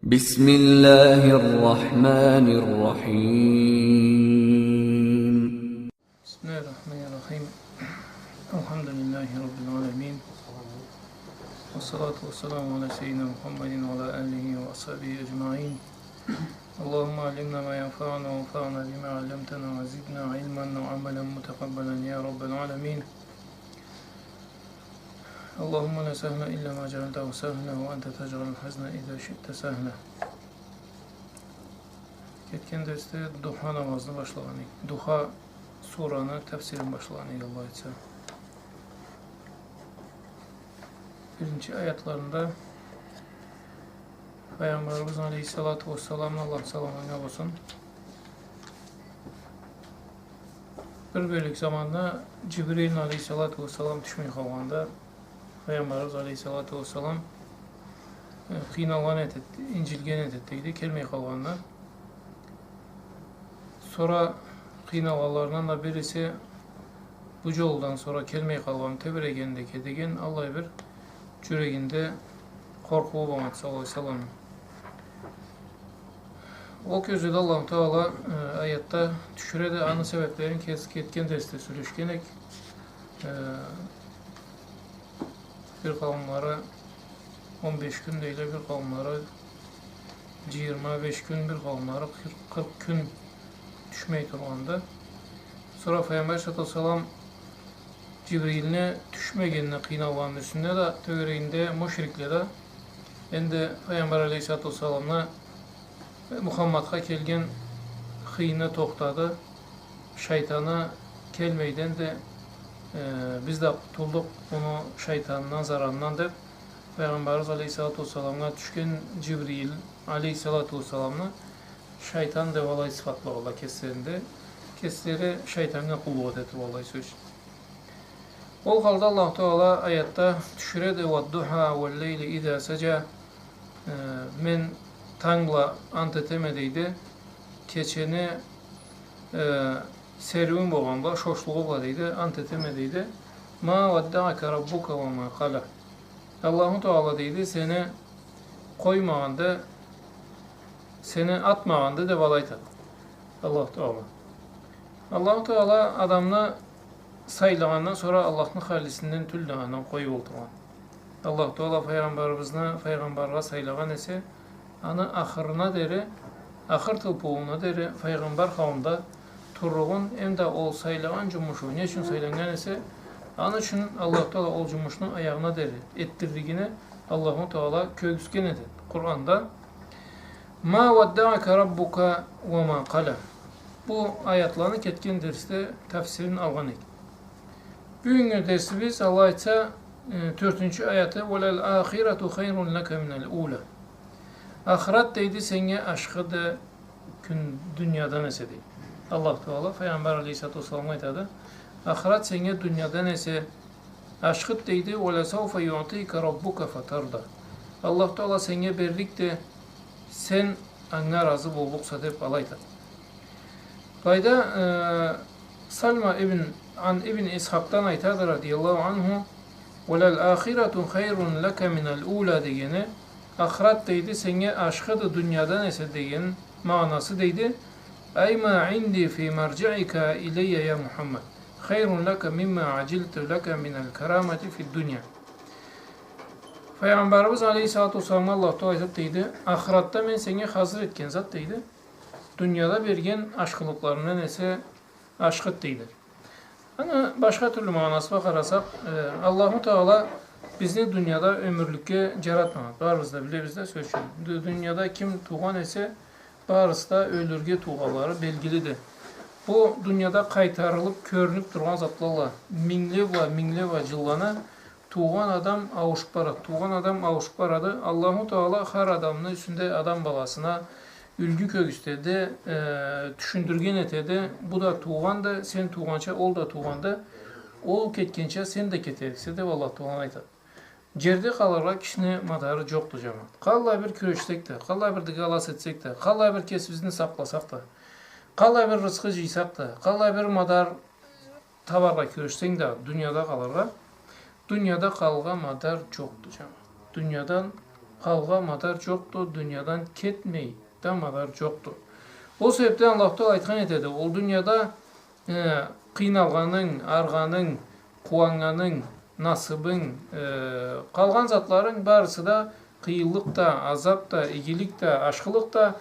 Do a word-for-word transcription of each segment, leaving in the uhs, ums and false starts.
بسم الله الرحمن الرحيم. بسم الله الرحمن الرحيم. الحمد لله رب العالمين. والصلاة والسلام على سيدنا محمد وعلى آله وأصحابه أجمعين. اللهم علمنا ما ينفعنا وانفعنا بما علمتنا وزدنا علما وعملا متقبلا يا رب العالمين. اللهم لا سهل إلا ما جعلته سهلا وأنت تجعل الحزن إذا شئت سهلا. Кетген дерсде Духа намазны башлагъан эдик. Духа сураны тафсирин башлагъан эдик, Аллах айтса. Биринчи аятларында Пайгъамбарыбыз алейхиссалату уассаламны, Аллах саламы анга болсун, бир бёлек заманда Джибрил алейхиссалату уассалам тюшмей къалгъанда, Пайгъамбарыбыз алейхиссалату уассалам, э, къыйналгъан этед, инджилген этед, дейди, келмей къалгъанда. Сора къыйналгъанларындан да бириси, бу джолдан сора келмей къалгъан, тебирегенди экен деген, аллай бир джюрегинде къоркъуу болгъан, саллаллаху алейхи ва саллам. Ол кёзюуде Аллаху Таала, э, аятда тюшюреди, аны себеблерин кес-, кетген дерсде сёлешген эдик. Э, бир къауумлары он беш кюн дейле, бир къауумлары джыйырма беш кюн, бир къауумлары къыркъ, къыркъ кюн тюшмей тургъанды. Сора Пайгъамбар алейхиссалату уассалам Джибрилни тюшмегенине къыйналгъанны юсюнде да, тёгерегинде мушрикле да энди Пайгъамбар алейхиссалату уассаламны Мухаммадха келген хыйны тохтады, шайтаны келмейди энди, э, биз да къутулдукъ муну шайтанындан, зарарындан, деб, Пайгъамбарыбыз алейхиссалату уассаламгъа тюшген Джибрил алейхиссалату уассаламны шайтан деб алай сыфатлагъанла кеслеринде. Кеслери шайтаннга къуллукъ этеди, аллай сёз. Ол халда Аллаху Таала аятда тюшюреди: «والضحى والليل إذا سجى». Э, мен танг бла ант этеме, дейди, кечени, э, сериуюн болгъан бла, шошлугъу бла, дейди, ант этеме, дейди. «ما ودعك ربك وما قلى». Аллаху Таала, дейди, сени къоймагъанды, сени атмагъанды, деб алай айтады Аллаху Таала. Аллаху Таала адамны сайлагъандан сора Аллахны халисинден тюлдю аны къоюб олтургъан. Аллаху Таала Пайгъамбарыбызны Пайгъамбаргъа сайлагъан эсе, аны ахырына дери, ахыр тылпыууна дери Пайгъамбар халында турлугъун, эм да ол сайлагъан джумушу не ючюн сайланнган эсе, аны ючюн Аллаху Таала ол джумушну аягъына дери этдирлигини Аллаху Таала кёргюзтген эди Къуранда. «ما ودعك ربك وما قلى». Бу аятланы кетген дерсде тафсирин алгъан эдик. Бюгюннгю дерсибиз, Аллах айтса, э, тёртюнчю аяты: «وللآخرة خير لك من الأولى». Ахырат, дейди, сеннге ашхыды кюн дуниядан эсе, дейди. Аллаху Таала Пайгъамбар алейхиссалату уассаламгъа айтады: «Ахырат сеннге дуниядан эсе ашхыды, дейди, ولسوف يعطيك ربك فترضى». Аллаху Таала сеннге берликди, сен анга разы боллукъса, деб алай айтады. Былайда, э, Салма ибн, ан ибн Исхакъдан айтады, радияллаху анху: «وللآخرة خير لك من الأولى» дегени, ахырат, дейди, сеннге ашхыды дуниядан эсе деген магъанасы, дейди. «أي ما عندي في مرجعك إلي يا محمد خير لك مما عجلت لك من الكرامة في الدنيا». Пайгъамбарыбыз алейхиссалату уассаламгъа Аллаху Таала айтады, дейди, ахыратда мен сеннге хазыр этген зат, дейди, дунияда берген ашхылыкъларымдан эсе ашхыды, дейди. Аны башха тюрлю магъанасы бла къарасакъ, э, Аллаху Таала бизни дунияда ёмюрлюкге джаратмагъан. Барыбыз да билебиз да, сёз ючюн. Ду-, дунияда ким туугъан эсе, барысы да ёлюрге туугъанлары белгилиди. Бу дунияда къайтарылыб кёрюнюб тургъан затлалла. Мингле бла, мингле бла джылланы туугъан адам ауушуб барады, туугъан адам ауушуб барады. Аллаху Таала хар адамны юсюнде, адам баласына юлгю кёргюзтеди, э, тюшюндюрген этеди. Бу да туугъанды, сен туугъанча ол да туугъанды. Ол кетгенча сен да кетериксе, деб Аллаху Таала айтады. Джерде къалыргъа кишини мадары джокъду, джамагъат. Къаллай бир кюрешсек да, къаллай бир дыгалас этсек да, къаллай бир кесибизни сакъласакъ да, къаллай бир рысхы джыйсакъ да, къаллай бир мадар табаргъа кюрешсенг да, дунияда къалыргъа, дунияда къалыргъа мадар джокъду, джамагъат. Дуниядан къалгъа мадар джокъду, дуниядан кетмей да мадар джокъду. Ол себебден Аллаху Тагъала айтхан этеди, ол дунияда, э, къыйналгъанынг, арыгъанынг, къууаннганынг, насыбынг, э, къалгъан затларынг барысы да, къыйынлыкъ да, азап да, игилик да, ашхылыкъ да,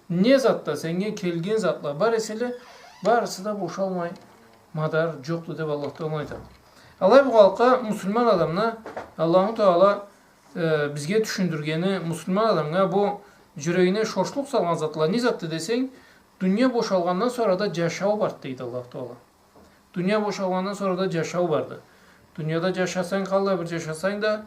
не зат да, сеннге келген затла бар эселе, барысы да бошалмай мадар джокъду деб Аллаху Тагъала айтады. Алай болгъанлыкъгъа, муслиман адамны Аллаху Тагъала, э, бизге тюшюндюргени, муслиман адамгъа бу джюрегине шошлукъ салгъан затла не затды десенг, дуния бошалгъандан сора да джашау барды, дейди Аллаху Тагъала. Дуния бошалгъандан сора да джашау барды. Дунияда джашасанг, къаллай бир джашасанг да,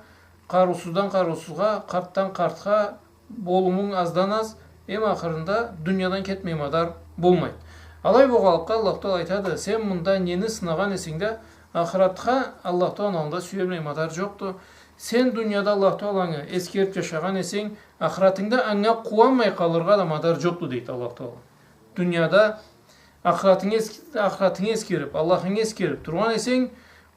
къарыусуздан къарыусузгъа, къартдан къартха, болумунг аздан аз, эм ахырында дуниядан кетмей мадар болмайды. Алай болгъанлыкъгъа Аллаху Тагъала айтады, сен мында нени сынагъан эсенг да, ахыратха Аллаху Тагъаланы аллында сюелмей мадар джокъду. Сен дунияда Аллаху Тагъаланы эсгериб джашагъан эсенг, ахыратынгда анга къууанмай къалыргъа да мадар джокъду, дейди Аллаху Тагъала. Дунияда ахыратынгы эс-, ахыратынгы эсгериб, Аллахынгы эсгериб тургъан эсенг,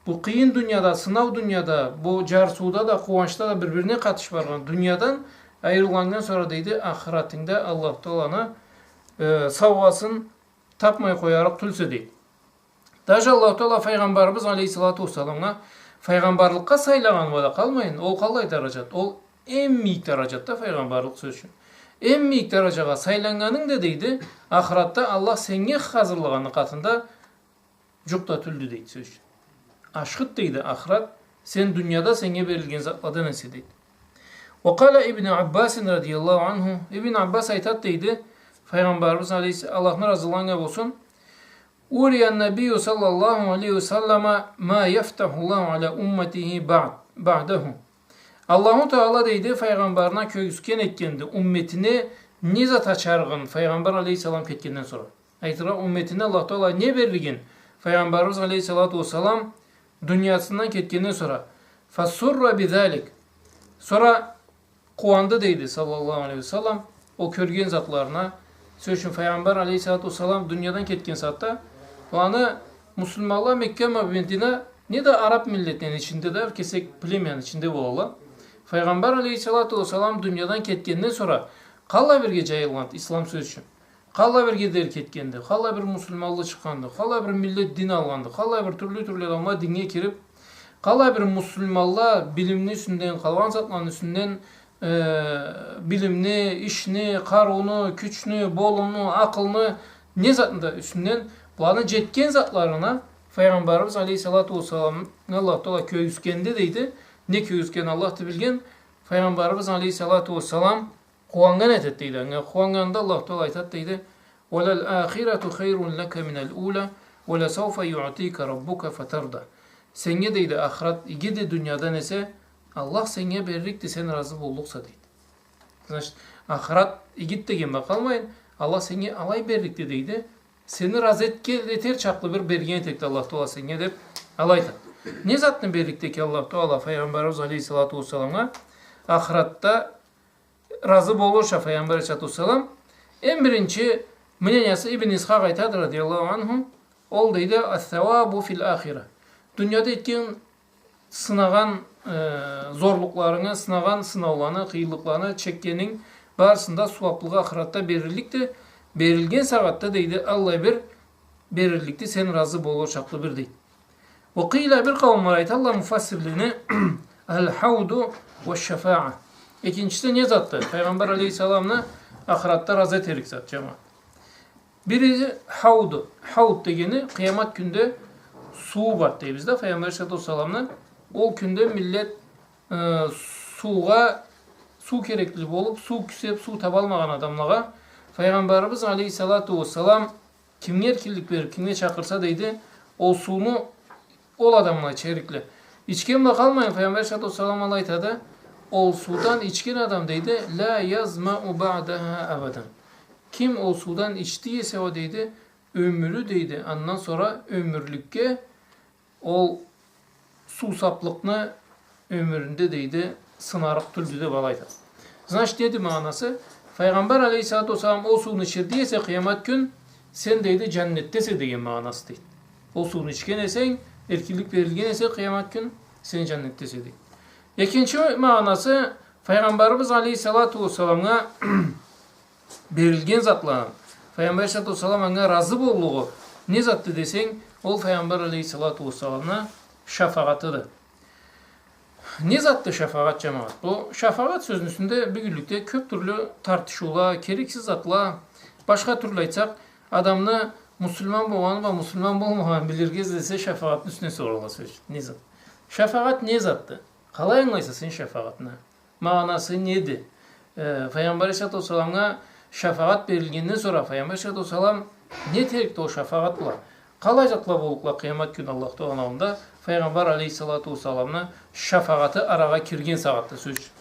бу къыйын дунияда, сынау дунияда, бу джарсыуда да, къууанчда да бир-бирине къатышыб баргъан дуниядан айырылгъандан сора, дейди, ахыратынгда Аллаху Тагъаланы, э, саугъасын табмай къоярыкъ тюлсе, дейди. Даже Аллаху Тагъала Файгъамбарыбыз алейхиссалату уассаламгъа файгъамбарлыкъгъа сайлагъаны бла да къалмайын, ол къаллай дараджат? Ол эм мийик дараджатда файгъамбарлыкъ, сёз ючюн. Эм мийик дараджагъа сайланнганынг да, дейди, ахыратда Аллах сеннге хазырлагъаны къатында джукъ да тюлдю, дейди, сёз ючюн. Ашхыды, дейди, ахырат, сен дунияда сеннге берилген затладан эсе, дейди. Ва къала Ибн Аббасин радияллаху анху, Ибн Аббас айтады, дейди, Файгъамбарыбыз алейхис-, Аллахны разылыгъы анга болсун, أري النبي صلى الله عليه وسلم ما يفتح الله على أمته بعد، بعده. Аллаху Тагъала, дейди, файгъамбарына кёргюзтген этгенди, умметине не зат ачарыгъын, файгъамбар алейхиссалам кетгенден сора. Айтыргъа, умметине Аллаху Тагъала не берлигин, файгъамбарыбыз алейхиссалату уассалам дуниясындан кетгенден сора. فسر بذلك. Сора къууанды, дейди, саллаллаху алейхи ва саллам, ол кёрген затларына. Сёз ючюн, файгъамбар алейхиссалату уассалам дуниядан кетген сагъатда, аны муслиманла Мекка бла Медина, неда араб миллетни ичинде да, бир кесек племяны ичинде болалла. Файгъамбар алейхиссалату уассалам дуниядан кетгенден сора къаллай бирге джайылгъанды ислам, сёз ючюн. Къаллай бирге дери кетгенди, къаллай бир муслиманлы чыкъгъанды, къаллай бир миллет дин алгъанды, къаллай бир тюрлю-тюрлю адамла динге кириб, къаллай бир муслиманла билимни юсюнден, къалгъан затланы юсюнден, э, билимни, ишни, къарыуну, кючню, болумну, акъылны, не затны да юсюнден, буланы джетген затларына Файгъамбарыбыз алейхиссалату уассаламны Аллаху Тагъала кёргюзтгенди, дейди. Не кёргюзтген Аллахды билген. Файгъамбарыбыз алейхиссалату уассалам къууаннган этеди, дейди. Анга къууаннганында Аллаху Тагъала айтады, дейди: وللآخرة خير لك من الأولى ولسوف يعطيك ربك فترضى. Сеннге, дейди, ахырат игиди дуниядан эсе, Аллах сеннге берликди, сен разы боллукъса, дейди. Значит, ахырат игиди деген бла къалмайын, Аллах сеннге алай берликди, дейди. Сени разы этге-, этер чакълы бир берген этерикди Аллаху Тагъала сеннге, деб алай айтады. Не затны берликди экен Аллаху Тагъала Файгъамбарыбыз алейхиссалату уассаламгъа ахыратда разы болурча Файгъамбар алейхиссалату уассалам. Эм биринчи мнениясы Ибн Исхакъ айтады, радияллаху анху, ол дейди: الثواب في الآخرة. Дунияда этген сынагъан, э, зорлукъларынгы, сынагъан сынауланы, къыйынлыкъланы чекгенинг барысында сууаблыгъы ахыратда берилликди. Берилген сагъатда, дейди, аллай бир берилликди, сен разы болур чакълы бир, дейди. وقيل, бир къауумла айталла муфассирлени: الحوض والشفاعة. Экинчиси не затды? Файгъамбар алейхиссаламны ахыратда разы этерик зат, джамагъат. Бири хауду. Хауд дегени къыямат кюнде сууу барды дейбиз да. Файгъамбар алейхиссалату уассаламны ол кюнде миллет, э, суугъа, суу керекли болуп, суу кюсеп, суу табалмагъан адамлагъа Файгъамбарыбыз алейхиссалату уассалам кимге эркинлик берип, кимге чакъырса, дейди, ол сууну ол адамла ичерикле. Ичген бла къалмайын, Файгъамбар алейхиссалату уассалам алай айтады: ол суудан ичген адам, дейди, لا يظمأ بعدها أبدا. Ким ол суудан ичди эсе, о, дейди, ёмюрю, дейди, андан сора ёмюрлюкге ол суусаплыкъны ёмюрюнде, дейди, сынарыкъ тюлдю деп алай айтады. Значит, неди магъанасы? Файгъамбар алейхиссалату уассалам ол сууну ичирди эсе къыямат кюн, сен, дейди, джаннетдесе деген магъанасы, дейди. Ол сууну ичген эсенг, эркинлик берилген эсе къыямат кюн, сен джаннетдесе, дейди. Экинчи магъанасы, Файгъамбарыбыз алейхиссалату уассаламгъа берилген затла, Файгъамбар алейхиссалату уассалам анга разы боллугъу не затды десенг, ол Файгъамбар алейхиссалату уассаламны шафагъатыды. Не затды шафагъат, джамагъат? Бу шафагъат сёзню юсюнде бюгюнлюкде кёп тюрлю тартышыула, керексиз затла, башха тюрлю айтсакъ, адамны муслиман болгъаны бла муслиман болмагъанын билирге излесе, шафагъатны юсюне соралла сёз. Не зат? Шафагъат не затды? Къалай ангылайса сен шафагъатны? Магъанасы неди? Э, Файгъамбар алейхиссалату уассаламгъа шафагъат берилгенден сора Файгъамбар алейхиссалату уассалам не этерикди ол шафагъат бла? Къалай затла боллукъла къыямат кюн Аллах Тааланы аллында Файгъамбар алейхиссалату уассаламны шафагъаты арагъа кирген сагъатда сёз ючюн?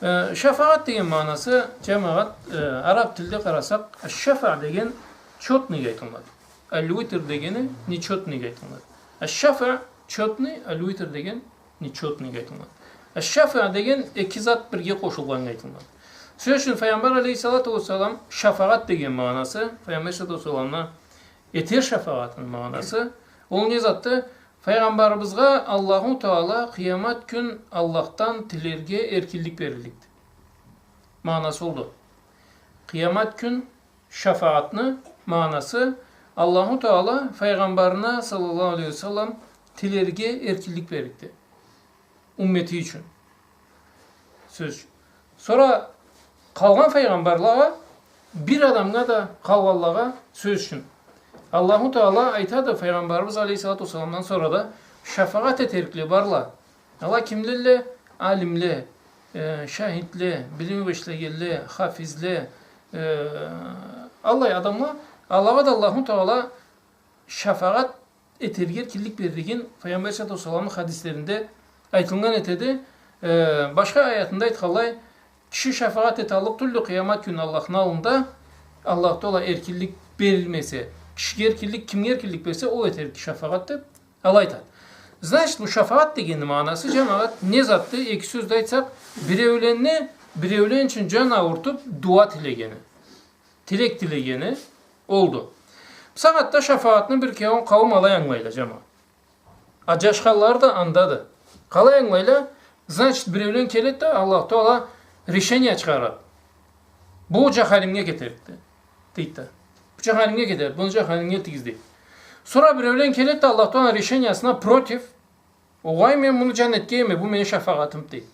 Э, шафагъат деген магъанасы, джамагъат, э, араб тилде къарасакъ, аш-шафа деген чётныйгъа айтылынады. Аль-витр дегени нечётныйгъа айтылынады. Аш-шафа чётный, аль-витр деген нечётныйгъа айтылынады. Аш-шафа деген эки зат бирге къошулгъаннга айтылынады. Сёз ючюн, Файгъамбар алейхиссалату уассалам шафагъат деген магъанасы, Файгъамбар алейхиссалату уассаламны этер шафагъатыны магъанасы, ол не затды? Файгъамбарыбызгъа Аллаху Таала къыямат кюн Аллахдан тилерге эркинлик берилликди. Магъанасы олду. Къыямат кюн шафагъатны магъанасы, Аллаху Таала Файгъамбарына, саллаллаху алейхи ва саллам, тилерге эркинлик берликди. Уммети ючюн. Сёз ючюн. Сора къалгъан файгъамбарлагъа, бир адамгъа да, къалгъанлагъа, сёз ючюн, Аллаху Таала айтады, Файгъамбарыбыз алейхиссалату уассаламдан сора да шафагъат этерикле барла. Ала кимлелле? Алимле, э, шахидле, билим бла ишлегенле, хафизле, э, аллай адамла, алагъа да Аллаху Таала шафагъат этерге эркинлик берлигин Файгъамбар алейхиссалату уассаламны хадислеринде айтылгъан этеди. Э, башха аятында айтханлай, киши шафагъат эталлыкъ тюлдю къыямат кюн Аллахны аллында, Аллаху Таала эркинлик бермесе. Кишиге эркинлик, кимге эркинлик берсе, ол этерикди шафагъат, деб, алай айтады. Значит, бу шафагъат дегенни магъанасы, джамагъат, не затды? Эки сёзде айтсакъ, биреуленни, биреулен ючюн джан аурутуб, дуа тилегени, тилек тилегени олду. Бусагъатда шафагъатны бир кеуюн къауум алай ангылайла, джамагъат. А джашханлары да андады. Къалай ангылайла? Значит, биреулен келеди да, Аллаху Таала решение чыгъарады. Бу джаханимге кетерикди, дейди да. Бу джаханимге кетерикди, буну джаханимге этигиз, дейди. Сора биреулен келеди да, Аллаху Тааланы решениясына против, огъай, мен муну джаннетге ийеме, бу мени шафагъатым, дейди.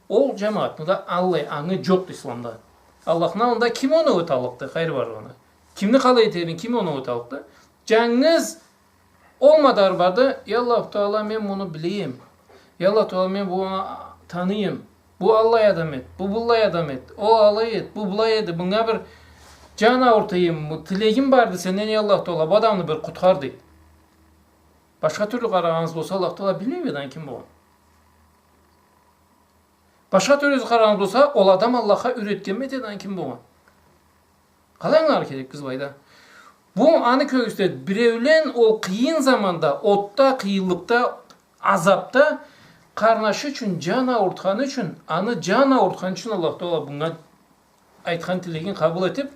Ол, джамагъат, мында аллай ангы джокъду исламда. Аллахны аллында ким оноу эталлыкъды, хайыр барлыгъына? Кимни къалай этерин ким оноу эталлыкъды? Джангыз ол мадар барды, я Аллаху Таала, мен муну билейим. Я Аллаху Таала, мен буну таныйым. Бу аллай адам эди, бу быллай адам эди, ол алай эди, бу былай эди. Мынга бир джан аурутайым, бу тилегим барды сенден, я Аллаху Таала, бу адамны бир къутхар, дейди. Башха тюрлю къарагъаныгъыз болса, Аллаху Таала билмеймиди аны ким болгъанын? Башха тюрлю къарагъаныгъыз болса, ол адам Аллахха юйретгенми этеди аны ким болгъанын? Къалай ангыларгъа керекбиз былайда? Бу аны кёргюзтеди. Биреулен ол къыйын заманда, отда, къыйынлыкъда, азабда къарнашы ючюн джан аурутханы ючюн, аны джан аурутханы ючюн Аллаху Таала мынга айтхан тилегин къабыл этиб,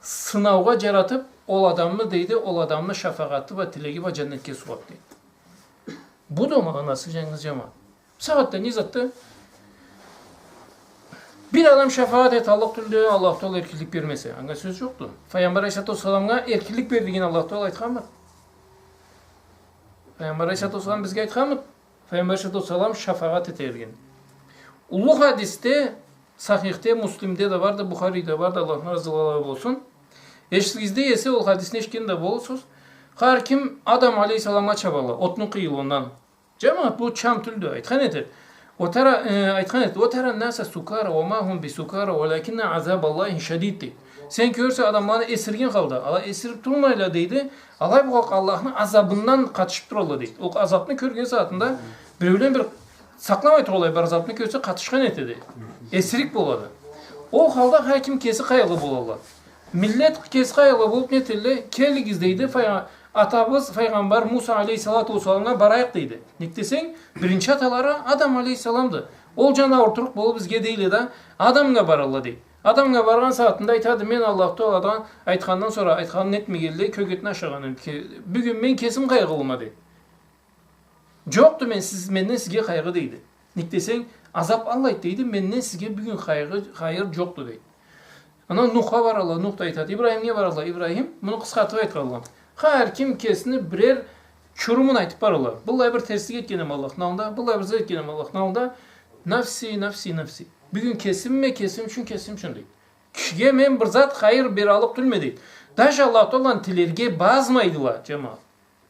сынаугъа джаратыб, ол адамны, дейди, ол адамны шафагъаты бла, тилеги бла джаннетге сугъады, дейди. Бу да магъанасы, джангыз, джамагъат. Бусагъатда не затды? Бир адам шафагъат эталлыкъ тюлдю, Аллаху Таала эркинлик бермесе. Анга сёз джокъду. Файгъамбар алейхиссалату уассаламгъа эркинлик берлигин Аллаху Таала айтханмыды? Файгъамбар алейхиссалату уассалам бизге айтханмыды Файгъамбар алейхиссалату уассалам шафагъат этеригин? Уллу хадисде, сахихде, Муслимде да барды, Бухариде да барды, Аллахдан разылыкъ болсун. Эсигизде эсе, ол хадисни эшитген да болурсуз. Хар ким Адам алейхиссаламгъа чабалла, отну къыйынлыгъындан. Джамагъат, бу чам тюлдю, айтхан этеди. وترى، э, айтхан этеди: وترى الناس سكارى وما هم بسكارى ولكن عذاب الله شديد, дейди. Сен кёресе адамланы эсирген халда. Ала эсириб турмайла, дейди. Алай бу халкъ Аллахны азабындан къатышыб туралла, дейди. Ол азабны кёрген сагъатында биреулен бир сакъламай туралла, бир азабны кёрсе къатышхан этеди. Эсирик болады. Ол халда хар ким кеси къайгъылы болалла. Миллет кеси къайгъылы болуб не этелле? Келигиз, дейди, файгъа-, атабыз файгъамбар Муса алейхиссалату уассаламгъа барайыкъ, дейди. Нек десенг, биринчи аталары Адам алейхиссаламды. Ол джан аурутурукъ болуб бизге дейле да, Адамгъа баралла, дейди. Адамгъа баргъан сагъатында айтады: мен Аллаху Тааладан айтхандан сора, айтханын этмегенлей, кёгетни ашагъан эдим. Ке-, бюгюн мен кесим къайгъылыма, дейди. Джокъду мен сиз, менден сизге къайгъы, дейди. Нек десенг, Азап алайды, дейди, менден сизге бюгюн хайыр, хайыр джокъду, дейди. Андан Нухха баралла, Нух да айтады. Ибрахимге баралла, Ибрахим, муну къысхартыб айтханла. Хар ким кесини бирер чурумун айтыб баралла. Быллай бир терслик этгенем Аллахны аллында, быллай бир зат этгенем Аллахны аллында. Нафси, нафси, нафси. Бюгюн кесимме, кесим ючюн, кесим ючюн, дейди. Кишиге мен бир зат хайыр бераллыкъ тюлме, дейди. Даже Аллаху Тааланы тилерге базмайдыла, джамагъат.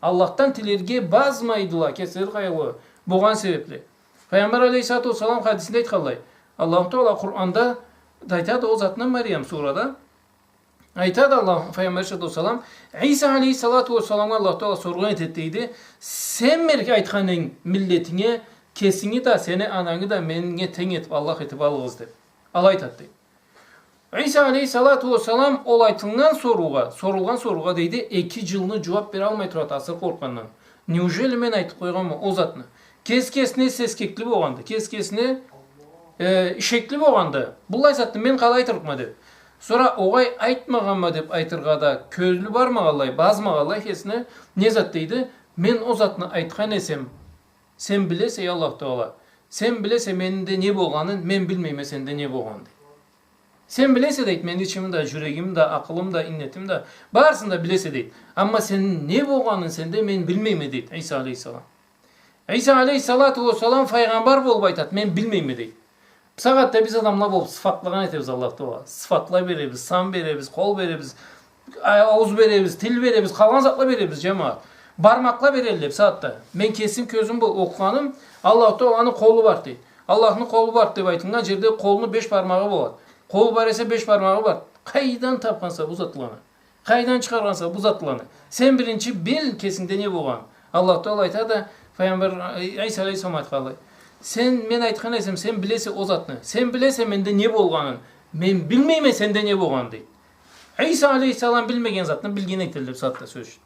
Аллахдан тилерге базмайдыла, кеслери хайырлы болгъан себебли. Файгъамбар алейхиссалату уассалам хадисинде айтханлай, Аллаху Таала Къуранда да айтады, ол затны Марьям сурада. Айтады Аллах, Файгъамбар алейхиссалату уассалам, Иса алейхиссалату уассаламгъа Аллаху Таала соргъан этеди, дейди, сен бир айтханынг миллетинге, кесинги да, сени анангы да меннге тенг этиб, Аллах этиб алыгъыз, деб. Алай айтады, дейди. Иса алейхиссалату уассалам ол айтылгъан соруугъа, сорулгъан соруугъа, дейди, эки джылны джууаб бералмай турады, асыры къоркъгъандан. Неужели мен айтыб къойгъанма ол затны? Кес-кесине сескекли болгъанды, кес-кесине, э, ишекли болгъанды. Быллай затны мен къалай айтырыкъма деб. Сора огъай айтмагъанма деб айтыргъа да кёлю бармагъанлай, базмагъанлай кесине, не зат дейди? Мен ол затны айтхан эсем, сен билесе, эй Аллаху Таала, сен билесе менде не болгъанын, мен билмейме сенде не болгъанын, дейди. Сен билесе, дейди, мени ичими да, джюрегими да, акъылымы да, иннетими да, барысын да билесе, дейди. Амма сени не болгъанын сенде мен билмейме, дейди Иса алейхиссалам. Иса алейхиссалату уассалам файгъамбар болуб айтады, мен билмейме, дейди. Бусагъатда биз адамла болуб сыфатлагъан этебиз Аллаху Таала. Сыфатла беребиз, сан беребиз, къол беребиз, а-, аууз беребиз, тил беребиз, къалгъан затла беребиз, джамагъат. Бармакъла берелле бусагъатда. Мен кесим кёзюм бла окъугъаным, Аллаху Тааланы къолу бар, дейди. Аллахны къолу бар деб айтылгъан джерде къолну беш бармагъы болады. Къолу бар эсе, беш бармагъы бар. Къайдан табханса бу затланы? Къайдан чыгъаргъанса бу затланы? Сен биринчи бил кесингде не болгъанын. Аллаху Таала айтады, Файгъамбар, э, Иса алейхиссалам айтханлай. Сен, мен айтхан эсем, сен билесе ол затны. Сен билесе менде не болгъанын. Мен билмейме сенде не болгъанын, дейди. Иса алейхиссалам билмеген затны билген этелле бусагъатда, сёз ючюн.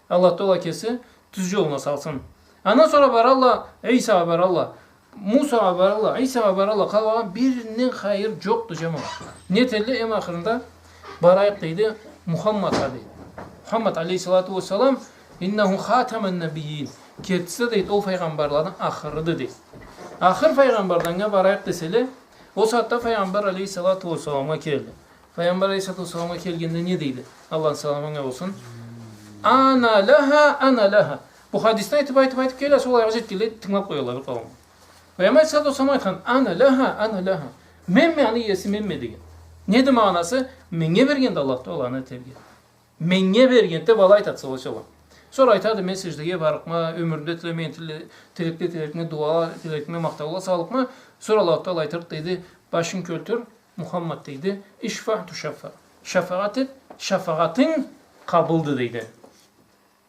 Аллах Таала кеси тюз джолуна салсын. Андан сора баралла, Исагъа баралла, Мусагъа баралла, Исагъа баралла, къалгъан биринден хайыр джокъду, джамагъат. Не этелле, эм ахырында барайыкъ, дейди, Мухаммадха, дейди. Мухаммад алейхиссалату уассалам, «Иннаху хатаман набийин». Кертиси, дейди, ол файгъамбарланы ахырыды, дейди. Ахыр файгъамбаргъа барайыкъ деселе, ол сагъатда файгъамбар алейхиссалату уассаламгъа келди. Файгъамбар алейхиссалату уассаламгъа келгенде не дейди? Аллахны саламы анга болсун. «Ана лаха, ана лаха». Бу хадисни айтып, айтып, айтып келе, сол аягъа джетгенлей тынгылап къоялла бир къауум. Файгъамбар алейхиссалату уассалам айтхан, «Ана лаха, ана лаха». Менме аны иеси, менме деген. Неди магъанасы? Меннге бергенди Аллах Таала аны этерге. Меннге бергенди деп алай айтады, саллаллаху алейхи ва саллам. Сора айтады, мен сеждеге барыкъма, ёмюрюмде тилемеген тиле-, тилекле тилерикме, дуала тилерикме, махтаула салыкъма. Сора Аллах Таала айтырыкъ дейди, башынг кёлтюр, Мухаммад, дейди, «Ишфа тушаффа». Шафагъат эт, шафагъатынг къабылды, дейди.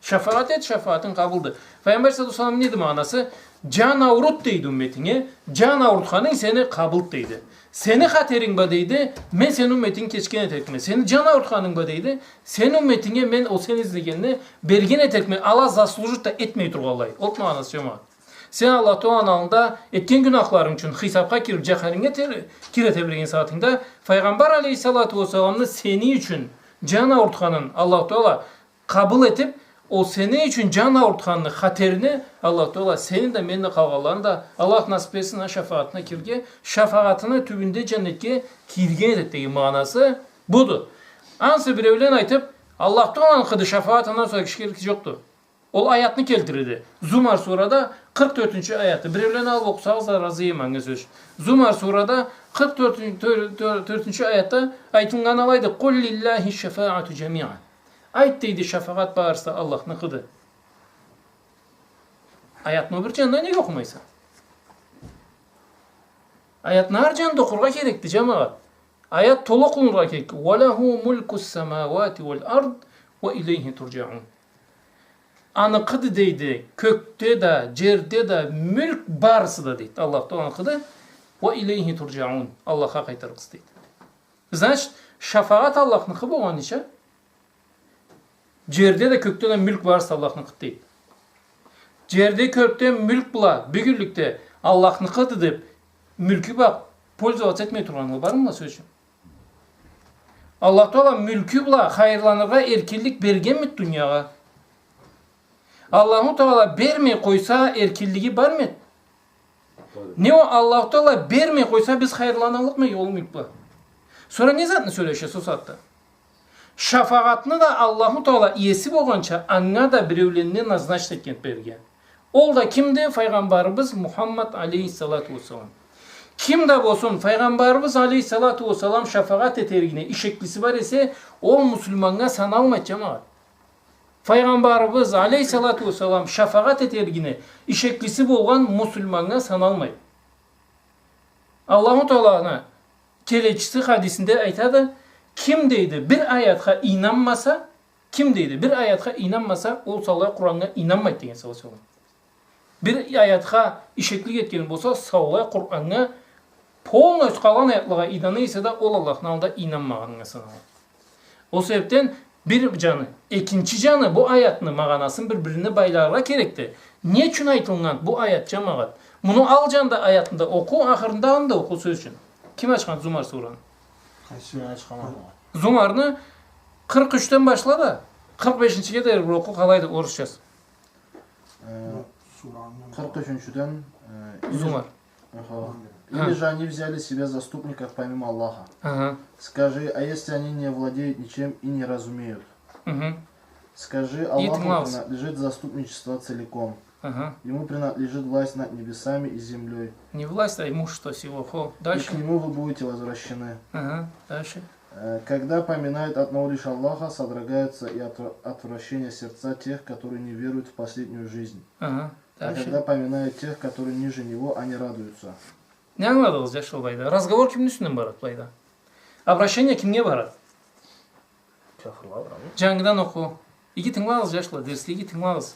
Шафагъат эт, шафагъатынг къабылды. Файгъамбар саллаллаху алейхи ва саллам, неди магъанасы? Джан аурут, дейди, умметинге. Джан аурутханынг сени къабылды, дейди. Сени хатеринг бла, дейди, мен сени умметинги кечген этерикме. Сени джан аурутханынг бла, дейди, сени умметинге мен ол сен излегенни берген этерикме, ала заслужить да этмей тургъанлай. Ол магъанасы, джамагъат. Сен Аллах Тааланы аллында этген гюнахларынг ючюн хисапха кирип, джаханимге тер-, кире тебреген сагъатынгда, Файгъамбар алейхиссалату уассаламны сени ючюн джан аурутханын Аллах Таала къабыл этип, ол сени ючюн джан аурутханны хатерине Аллах Таала сени да, мени да, къалгъанланы да Аллах насып этсин, а, шафагъатына кирирге, шафагъатыны тюбюнде джаннетге кирген этеди деген магъанасы буду. Ансы биреулен айтып, Аллах Тааланыкъыды шафагъат, андан сора кишиге кереги джокъду. Ол аятны келтиреди. Зумар сурада къыркъ тёртюнчю аяты. Биреулен алып окъусагъыз да разыма, анга сёз. Зумар сурада къыркъ тёртюнчю, тёр-, тёр-, тёртюнчю аятда айтылгъан алайды: «Къул лиллахи шафаату джамиа». Айт, дейди, шафагъат барысы да Аллахныкъыды. Аятны ол бир джанында неге окъумайса? Аятны хар джанында окъургъа керекди, джамагъат. Аят толу окъулургъа керек. «Ва лаху мулку ссамауати вал ард ва илейхи турджаун». Аныкъыды, дейди, кёкде да, джерде да мюлк барысы да, дейди. Аллах Тааланыкъыды. «Ва илейхи турджаун». Аллахха къайтарыкъсыз, дейди. Значит, шафагъат Аллахныкъы болгъаныча, джерде да, кёкде да мюлк барысы Аллахныкъыды, дейди. Джерде, кёкде мюлк бла, бюгюнлюкде Аллахныкъыды деп, мюлкю бла пользоваться этмей тургъанла бармыла, сёз ючюн? Аллах Таала мюлкю бла хайырланыргъа эркинлик бергенмиди дуниягъа? Аллаху Таала бермей къойса, эркинлиги бармыды? Не о, Аллаху Таала бермей къойса, биз хайырланаллыкъмы, ёлмукъму? Сора не затны сёлеше со сагъатда? Шафагъатны да Аллаху Таала иеси болгъанча, анга да биреулени назначить этген берген. Ол да кимди? Файгъамбарыбыз Мухаммад алейхиссалату уассалам. Ким да болсун, Файгъамбарыбыз алейхиссалату уассалам шафагъат этеригине ишеклиси бар эсе, ол муслиманнга саналмайды, джамагъат. Файгъамбарыбыз алейхиссалату уассалам шафагъат этеригине ишеклиси болгъан муслиманнга саналмайды. Аллаху Тааланы келечиси хадисинде айтады, ким, дейди, бир аятха ийнанмаса, ким, дейди, бир аятха ийнанмаса, ол саулай Къураннга ийнанмайды деген, саллаллаху алейхи ва саллам. Бир аятха ишеклик этген болса, саулай Къураннга, полностью къалгъан аятлагъа ийнана эсе да, ол Аллахны аллында ийнанмагъаннга саналады. Ол себебден бир джаны, экинчи джаны, бу аятны магъанасын бир-бирине байларгъа керекди. Не ючюн айтылгъан бу аят, джамагъат? Муну ал джанында аятында окъу, ахырында аны да окъу, сёз ючюн. Ким ачхан Зумар сураны? Къайсы? Мен ачханма. Зумарны къыркъ ючден башла да, къыркъ бешинчиге дери бир окъу, къалайды орусчасы. Э, Зумар. Къыркъ ючюнчюден, э, или Зумар. Аха. Ха. Или же они взяли себе заступников помимо Аллаха. Аха. Скажи, а если они не владеют ничем и не разумеют? Мгм. Скажи, Аллаху принадлежит заступничество целиком. Аха. Ему принадлежит власть над небесами и землёй. Не власть, а имущество всего. Хо. И к нему вы будете возвращены. Аха. Дальше. Э, когда поминают одного лишь Аллаха, содрогаются и отвра-, отвращение сердца тех, которые не веруют в последнюю жизнь. Аха. А когда поминают тех, которые ниже него, они радуются. Не ангыладыгъыз, джашла, былайда? Разговор кимни юсюнден барады былайда? Обращение кимге барады? Джангыдан окъу. Иги тынгылагъыз, джашла, дерсни иги тынгылагъыз.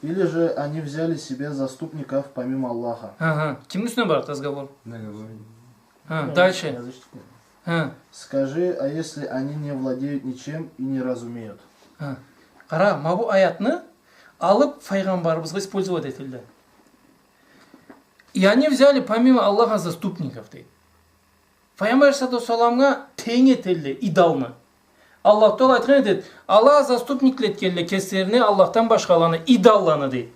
Или же они взяли себе заступников помимо Аллаха. Аха. Кимни юсюнден барады разговор? Ха, дальше. Ха. Скажи, а если они не владеют ничем и не разумеют? Ха. Къара, ма бу аятны алып, файгъамбарыбызгъа использовать этилди. И они взяли помимо Аллаха заступников, дейди. Файгъамбар алейхиссалату уассаламгъа тенг этелле идолну. Аллах Таала айтхан этеди, ала заступникле этгенле кеслерине Аллахдан башхаланы, идолланы, дейди.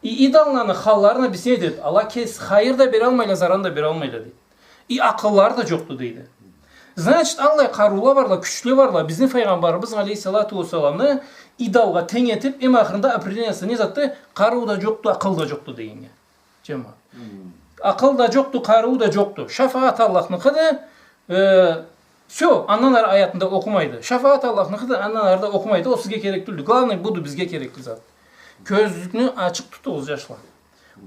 И идолланы халларына билсенг, дейди, ала кес хайыр да бералмайла, заран да бералмайла, дейди. И акъыллары да джокъду, дейди. Значит, аллай къарыула барла, кючле барла, бизни Файгъамбарыбыз алейхиссалату уассаламны идолгъа тенг этип, эм ахырында определениясы не затды? Къарыу да джокъду, акъыл да джокъду дегеннге. Джамагъат. Хм. Акъыл да джокъду, къарыу да джокъду. Шафагъат Аллахныкъыды, э, всё, андан ары аятында окъумайды. Шафагъат Аллахныкъыды, андан ары да окъумайды. Ол сизге керек тюлдю. Главный буду, бизге керекли зат. Кёзюгюзню ачыкъ тутугъуз, джашла.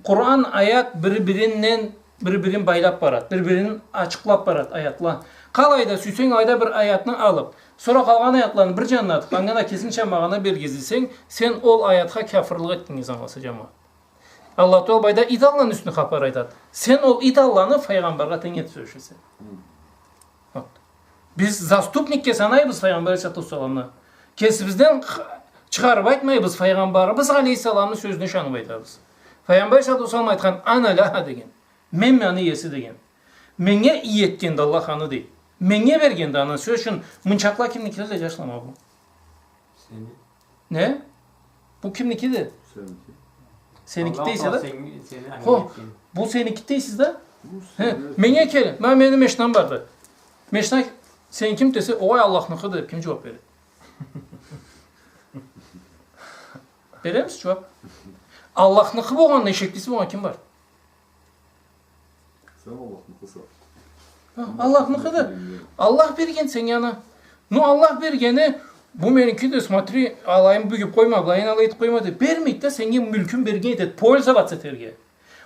Къуран аят бир-биринден, бир-бирин байлап барады, бир-бирин ачыкълап барады аятла. Къалайда сюйсенг, алайда бир аятны алып, сора къалгъан аятланы бир джанына атып, анга да кесинча магъана бергиз десенг, сен ол аятха кяфырлыкъ этдинг, ангыласа, джамагъат. Аллах Таала былайда идолланы юсюнден хапар айтады. Сен ол идолланы файгъамбаргъа тенг этип сёлешесе. Хм. Вот. Биз заступникге санайбыз Файгъамбар алейхиссалату уассаламны. Кесибизден х-, чыгъарып айтмайбыз, Файгъамбарыбыз алейхиссаламны сёзюне ышанып айтабыз. Файгъамбар алейхиссалату уассалам айтхан, «Ана лаха», деген. «Мен аны иеси», деген. «Меннге ие этгенди Аллах аны», дейди. «Меннге бергенди аны». Сёз ючюн, мынчакъла кимникидиле, джашла, ма бу? Сени. Не? Бу кимникиди? Сеники. Сеники дейсе да? Хо, бу сеники дейсиз да? Бу сени. Меннге кел, ма мени мешнам барды. Мешна сеникими десе, огъай, Аллахныкъыды деп ким джууап береди? Беремисиз джууап? Аллахныкъы болгъанда ишеклиси болгъан ким бар? Сен Аллахныкъыса. Ха, Аллахныкъыды. Аллах берген сеннге аны. Ну, Аллах бергени, бу меникиди, смотри, алайын бюгюп къойма, былайын алай этип къойма деп. Бермейди да, сеннге мюлкюн берген этеди, пользоваться этерге.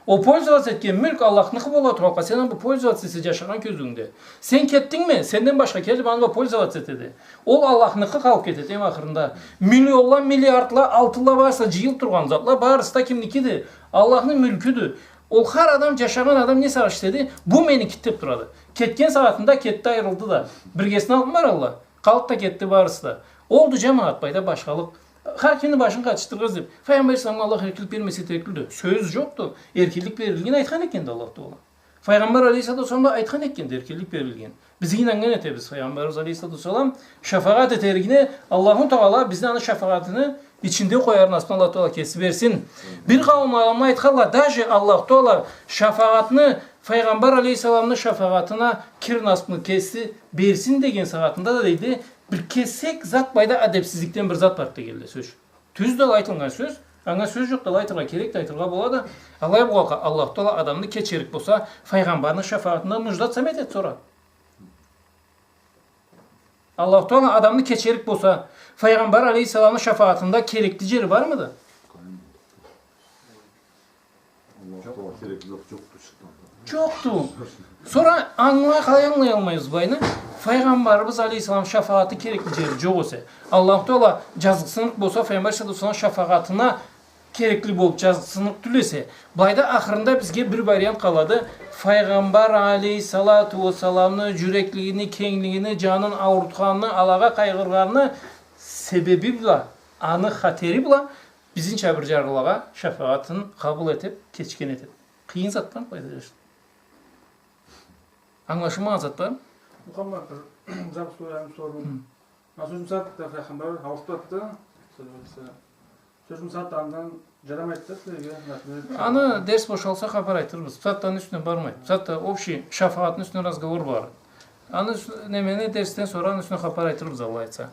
Ол пользоваться этген мюлк Аллахныкъы бола тургъанлыкъгъа, сен аны пользоваться эте, джашагъан кёзюуюнгде. Сен кетдингми, сенден башха келип аны бла пользоваться этеди. Ол Аллахныкъы къалып кетеди, эм ахырында. Миллионла, миллиардла, алтынла барысы джыйылып тургъан затла, барысы да кимникиди? Аллахны мюлкюдю. Ол хар адам, джашагъан адам не сагъыш этеди? Бу меникиди деп турады. Кетген сагъатында кетди, айырылды да. Биргесине алып баралла. Къалып да кетди барысы да. Олду, джамагъат, былайда башхалыкъ. Хар кимни башын къатышдыргъыз деп. Файгъамбар алейхиссаламгъа Аллах эркинлик бермесе да эркинликди. Сёз джокъду. Эркинлик берилген айтхан экенди Аллах Таала. Файгъамбар алейхиссалату уассаламгъа айтхан экенди, эркинлик берилген. Биз ийнаннган этебиз, Файгъамбарыбыз алейхиссалату уассалам шафагъат этеригине, Аллаху Таала бизни аны шафагъатыны ичинде къоярны насыбын Аллаху Таала кеси берсин. Бир къауум алимле айтханла, даже Аллаху Таала шафагъатны, Файгъамбар алейхиссаламны шафагъатына кирир насыбын кеси берсин деген сагъатында да, дейди, бир кесек зат былайда адебсизликден бир зат бар дегенле, сёз. Тюз да алай айтылгъан сёз, анга сёз жокъ да, алай айтыргъа керек да, айтыргъа болады. Алай болгъанлыкъгъа Аллаху Таала адамны кечерик болса, Файгъамбарны шафагъатында нуждаться этед сора. Аллаху Таала адамны кечерик болса, Файгъамбар алейхиссаламны шафагъатында керекли жери бармыды? Аллаху Таала керекли зат жокъду, чыкъгъан. Жокъду. Сора ангылай, къалай ангылаялмайбыз былайны? Файгъамбарыбыз алейхиссалам шафагъаты керекли жери жокъ эсе, Аллаху Таала жазыкъсыныкъ болса, Файгъамбар саллаллаху алейхи ва саллам шафагъатына керекли болуп, жазыкъсыныкъ тюл эсе, былайда ахырында бизге бир вариант къалады. Файгъамбар алейхиссалату уассаламны жюреклигини, кенглигини, жанын аурутханыны, алагъа къайгъыргъаныны себеби бла, аны хатери бла, бизнича бир жарлылагъа шафагъатын къабыл этип, кечген этеди. Къыйын зат бармы былайда, жаш? Ангылашылмагъан зат бармы? Мухаммад, бир зат сорайым, сордум. Хы. Ма сёз мисал, Файгъамбар ауруп турады да, сёз мисал, андан жарамайды да сизге, например. Аны дерс бошалса, хапар айтырбыз. Бусагъатда аны юсюнден бармайды. Бусагъатда общий шафагъатны юсюнден разговор бар. Аны юс-, немени, дерсден сора аны юсюнден хапар айтырбыз, Аллах айтса.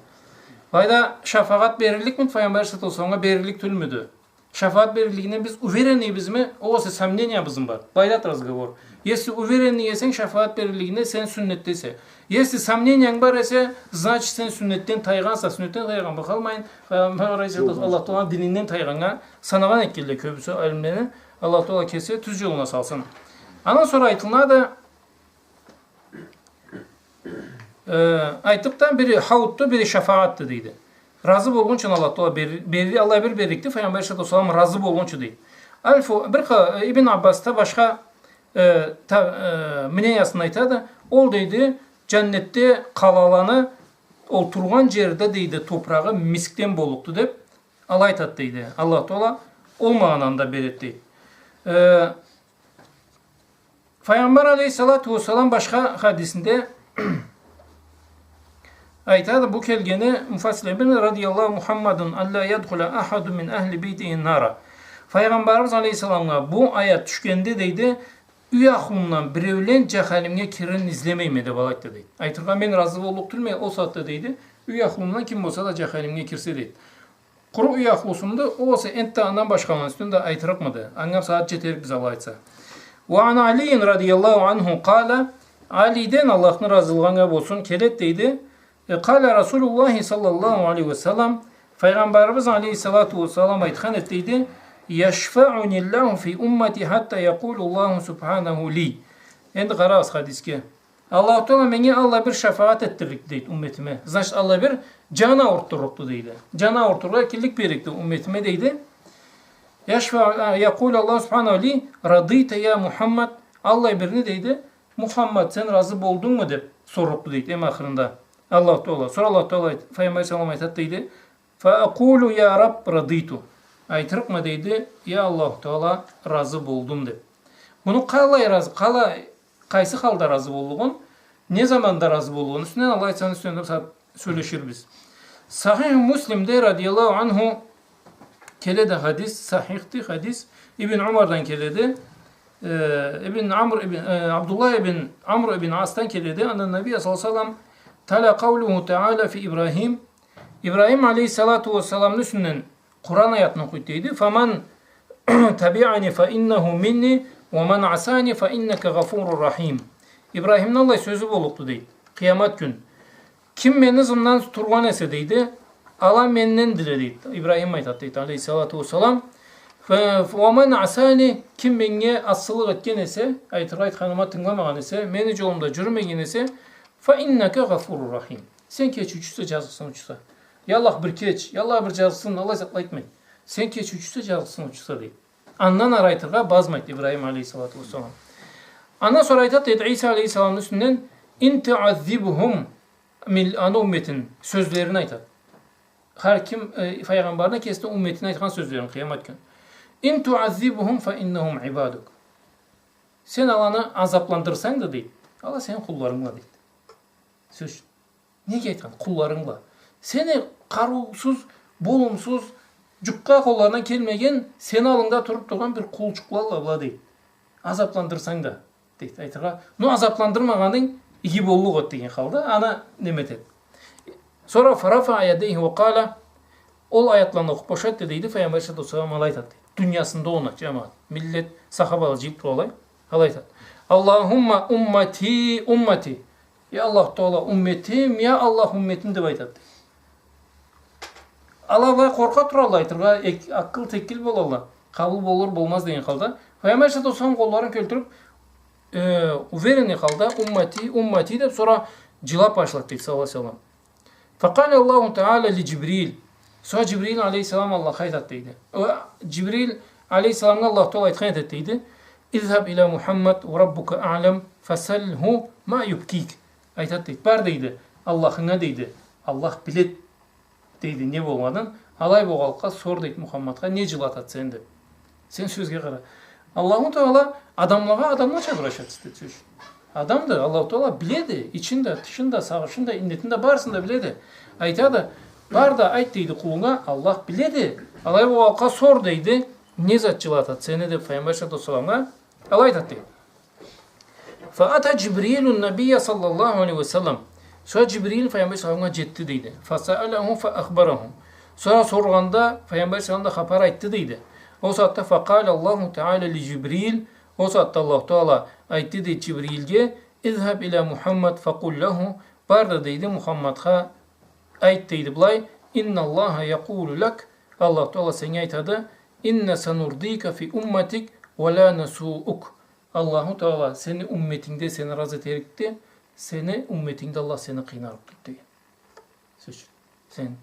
Былайда шафагъат берирликмиди Файгъамбар саллаллаху алейхи ва салламгъа, берирлик тюлмюдю? Шафагъат берирлигине биз уверенныйбызмы, огъесе сомнениябызмы бар? Былайда турады разговор. Если уверенный эсенг шафагъат берирлигине, сен сюннетдесе. Если сомнениянг бар эсе, значит, сен сюннетден тайгъанса. Сюннетден тайгъан бла къалмайын, Файгъамбар алейхиссалату уассалам Аллах Тааланы дининден тайгъаннга санагъан этгенле кёбюсю алимлени. Аллах Таала кеси тюз жолуна салсын. Андан сора айтылады, Э, айтдыкъ да, бири хауутду, бири шафагъатды, дейди. Разы болгъунчу Аллах Таала бер-, берди, Аллах бир берликди, Файгъамбар алейхиссалату уассалам разы болгъунчу, дейди. Аль-Фу-, бир къа-, э, Ибн Аббас да, башха, э, та-, э, мнениясын айтады. Ол, дейди, жаннетде къалаланы, ол тургъан жерде, дейди, топурагъы мискден боллукъду, деп, алай айтады, дейди. Аллах Таала ол магъананы да береди, дейди. Э, Файгъамбар алейхиссалату уассалам башха хадисинде айтады, бу келгени муфассирлени, радияллаху Мухаммадун алла ядхула ахадун мин ахли бейтихи нара. Файгъамбарыбыз алейхиссаламгъа бу аят тюшгенде, дейди, юй ахлумдан биреулен жаханимге киририн излемейме деп алай айтды, дейди. Айтыргъа, мен разы боллукъ тюлме ол сагъатда, дейди, юй ахлумдан ким болса да жаханимге кирсе, дейди. Къуру юй ахлусумуду, огъесе энтда андан башхаланы юсюнден да айтырыкъмыды. Анга бусагъат жетерикбиз, Аллах айтса. Ва ан Алийин радияллаху анху къала, Алиден, Аллахны разылыгъы анга болсун, келеди, дейди. Э, къала Расулуллахи саллаллаху алейхи ва саллам, Файгъамбарыбыз алейхиссалату уассалам айтхан эди, дейди, яшфауниллаху фи уммати хатта якъулуллаху субханаху ли. Энди къарагъыз хадисге. Аллаху Таала меннге аллай бир шафагъат этдирликди, дейди, умметиме. Значит, аллай бир жан аурутдурлукъду, дейди. Жан аурутургъа эркинлик берликди умметиме, дейди. Яшфа-, а, якъулу Аллаху субханаху ли, радыйта я Мухаммад, аллай бирни, дейди, Мухаммад, сен разы болдунгму деп сорлукъду, дейди, эм ахырында Аллаху Таала. Сора Аллаху Таала айт-, Файгъамбар саллаллаху алейхи ва саллам айтады, дейди, фа акъулу я Раб, радыйту. Айтырыкъма, дейди, я Аллаху Таала, разы болдум деп. Муну къалай разы, къалай, къайсы халда разы боллугъун, не заманда разы боллугъун юсюнден, Аллах айтса, юсюнден да сагъат сёлеширбиз. Сахих Муслимде радияллаху анху келеди хадис, сахихди хадис, Ибн Умардан келеди, э, Ибн Амр ибн, э, Абдуллах ибн Амр ибн Асдан келеди, анна Набия саллаллаху алейхи ва саллам таля къаулуху та'аля фи Ибрахим, Ибрахим алейхиссалату уассаламны юсюнден Къуран аятны окъуйду, дейди. Фаман табиани фа иннаху минни, ва ман асани фа иннака гъафуру рахим. Ибрахимни аллай сёзю боллукъду, дейди. Къыямат кюн. Ким мени ызымдан тургъан эсе, дейди, ала мендендиле, дейди. Ибрахим айтады, дейди, алейхиссалату уассалам. Фа-, ва ман асани, ким меннге асылыкъ этген эсе, айтыргъа айтханыма тынгыламагъан эсе, мени жолумда жюрюмеген эсе, фа иннака гъафуру рахим. Сен кечиучюсе, жазыкъсыныучуса. Я Аллах, бир кеч, я Аллах, бир жазыкъсын, аллай затла айтмайды. Сен кечиучюсе, жазыкъсыныучуса, дейди. Андан ары айтыргъа базмайды Ибрахим алейхиссалату уассалам. Андан сора айтады, дейди, Иса алейхиссаламны юсюнден, ин туаззибхум, мил-, аны умметин сёзлерин айтады. Хар ким, э, файгъамбарны кесини умметине айтхан сёзлерин къыямат кюн. Ин туаззибхум фа иннахум ибадук. Сен аланы азапландырсанг да, дейди, ала сени къулларынгла, дейди. Сёз. Неге айтхан? Къулларынгла. Сени къарыусуз, болумсуз, Джукъгъа къолларындан келмеген, сени аллынгда туруп тургъан бир къулчукъла алла бла, дейди. Азапландырсанг да, дейди, айтыргъа. Но азапландырмагъанынг иги боллукъ эди деген халда, аны неме этеди. Сора فرفع يديه وقال, ол аятланы окъуп бошатды, дейди, Файгъамбар алейхиссалату уассалам алай айтады, дейди. Дуниясында огъуна, джамагъат. Миллет, сахабала джыйылып туралла, алай айтады. اللهم أمتي أمتي. Я Аллах Таала, умметим, я Аллах, умметим, деп айтады. Ала былай къоркъа туралла айтыргъа, эк-, акъыл текил болалла. Къабыл болур, болмаз деген халда. Файгъамбар алейхиссалату уассалам къолларын кёлтюрюп, э, уверенный халда, уммати, уммати деп, сора джылап башлады, дейди, саллаллаху алейхи ва саллам. فقال الله تعالى لجبريل. Сора Джибрил алейхиссалам Аллахха айтады, дейди. О, Джибрил алейхиссаламгъа Аллах Таала айтхан этеди, дейди. اذهب إلى محمد وربك أعلم فسله ما يبكيك. Айтады, дейди. Бар, дейди, Аллахынга, дейди. Аллах биледи, дейди, не болгъанын. Алай болгъанлыкъгъа сор, дейди, Мухаммадха, не джылатады сени, деп. Сен сёзге къара. Аллаху Таала адамлагъа адамлача обращаться этеди, сёз ючюн. Адамды, Аллаху Таала биледи, ичин да, тышын да, сагъышын да, иннетин да, барысын да биледи. Айтады, бар да айт, дейди, къулунга, Аллах биледи. Алай болгъанлыкъгъа сор, дейди, не зат джылатады сени, деп, Файгъамбар алейхиссалату уассаламгъа алай айтады, дейди. فأتى جبريل النبي صلى الله عليه وسلم. Сора Джибрил Файгъамбар алейхиссаламгъа джетди, дейди. فسأله فأخبره. Сора соргъанда Файгъамбар алейхиссалам да хапар айтды, дейди. Ол сагъатда فقال الله تعالى لجبريل. Ол сагъатда Аллаху Таала айтды, дейди, Джибрилге, اذهب إلى محمد فقل له. Бар да, дейди, Мухаммадха айт, дейди, былай. إن الله يقول لك. Аллаху Таала сеннге айтады. إنا سنرضيك في أمتك ولا نسوؤك. Аллаху Таала сени умметингде сени разы этерикди, сени умметингде Аллах сени къыйнарыкъ тюлдю, деген. Сёз ючюн. Сен,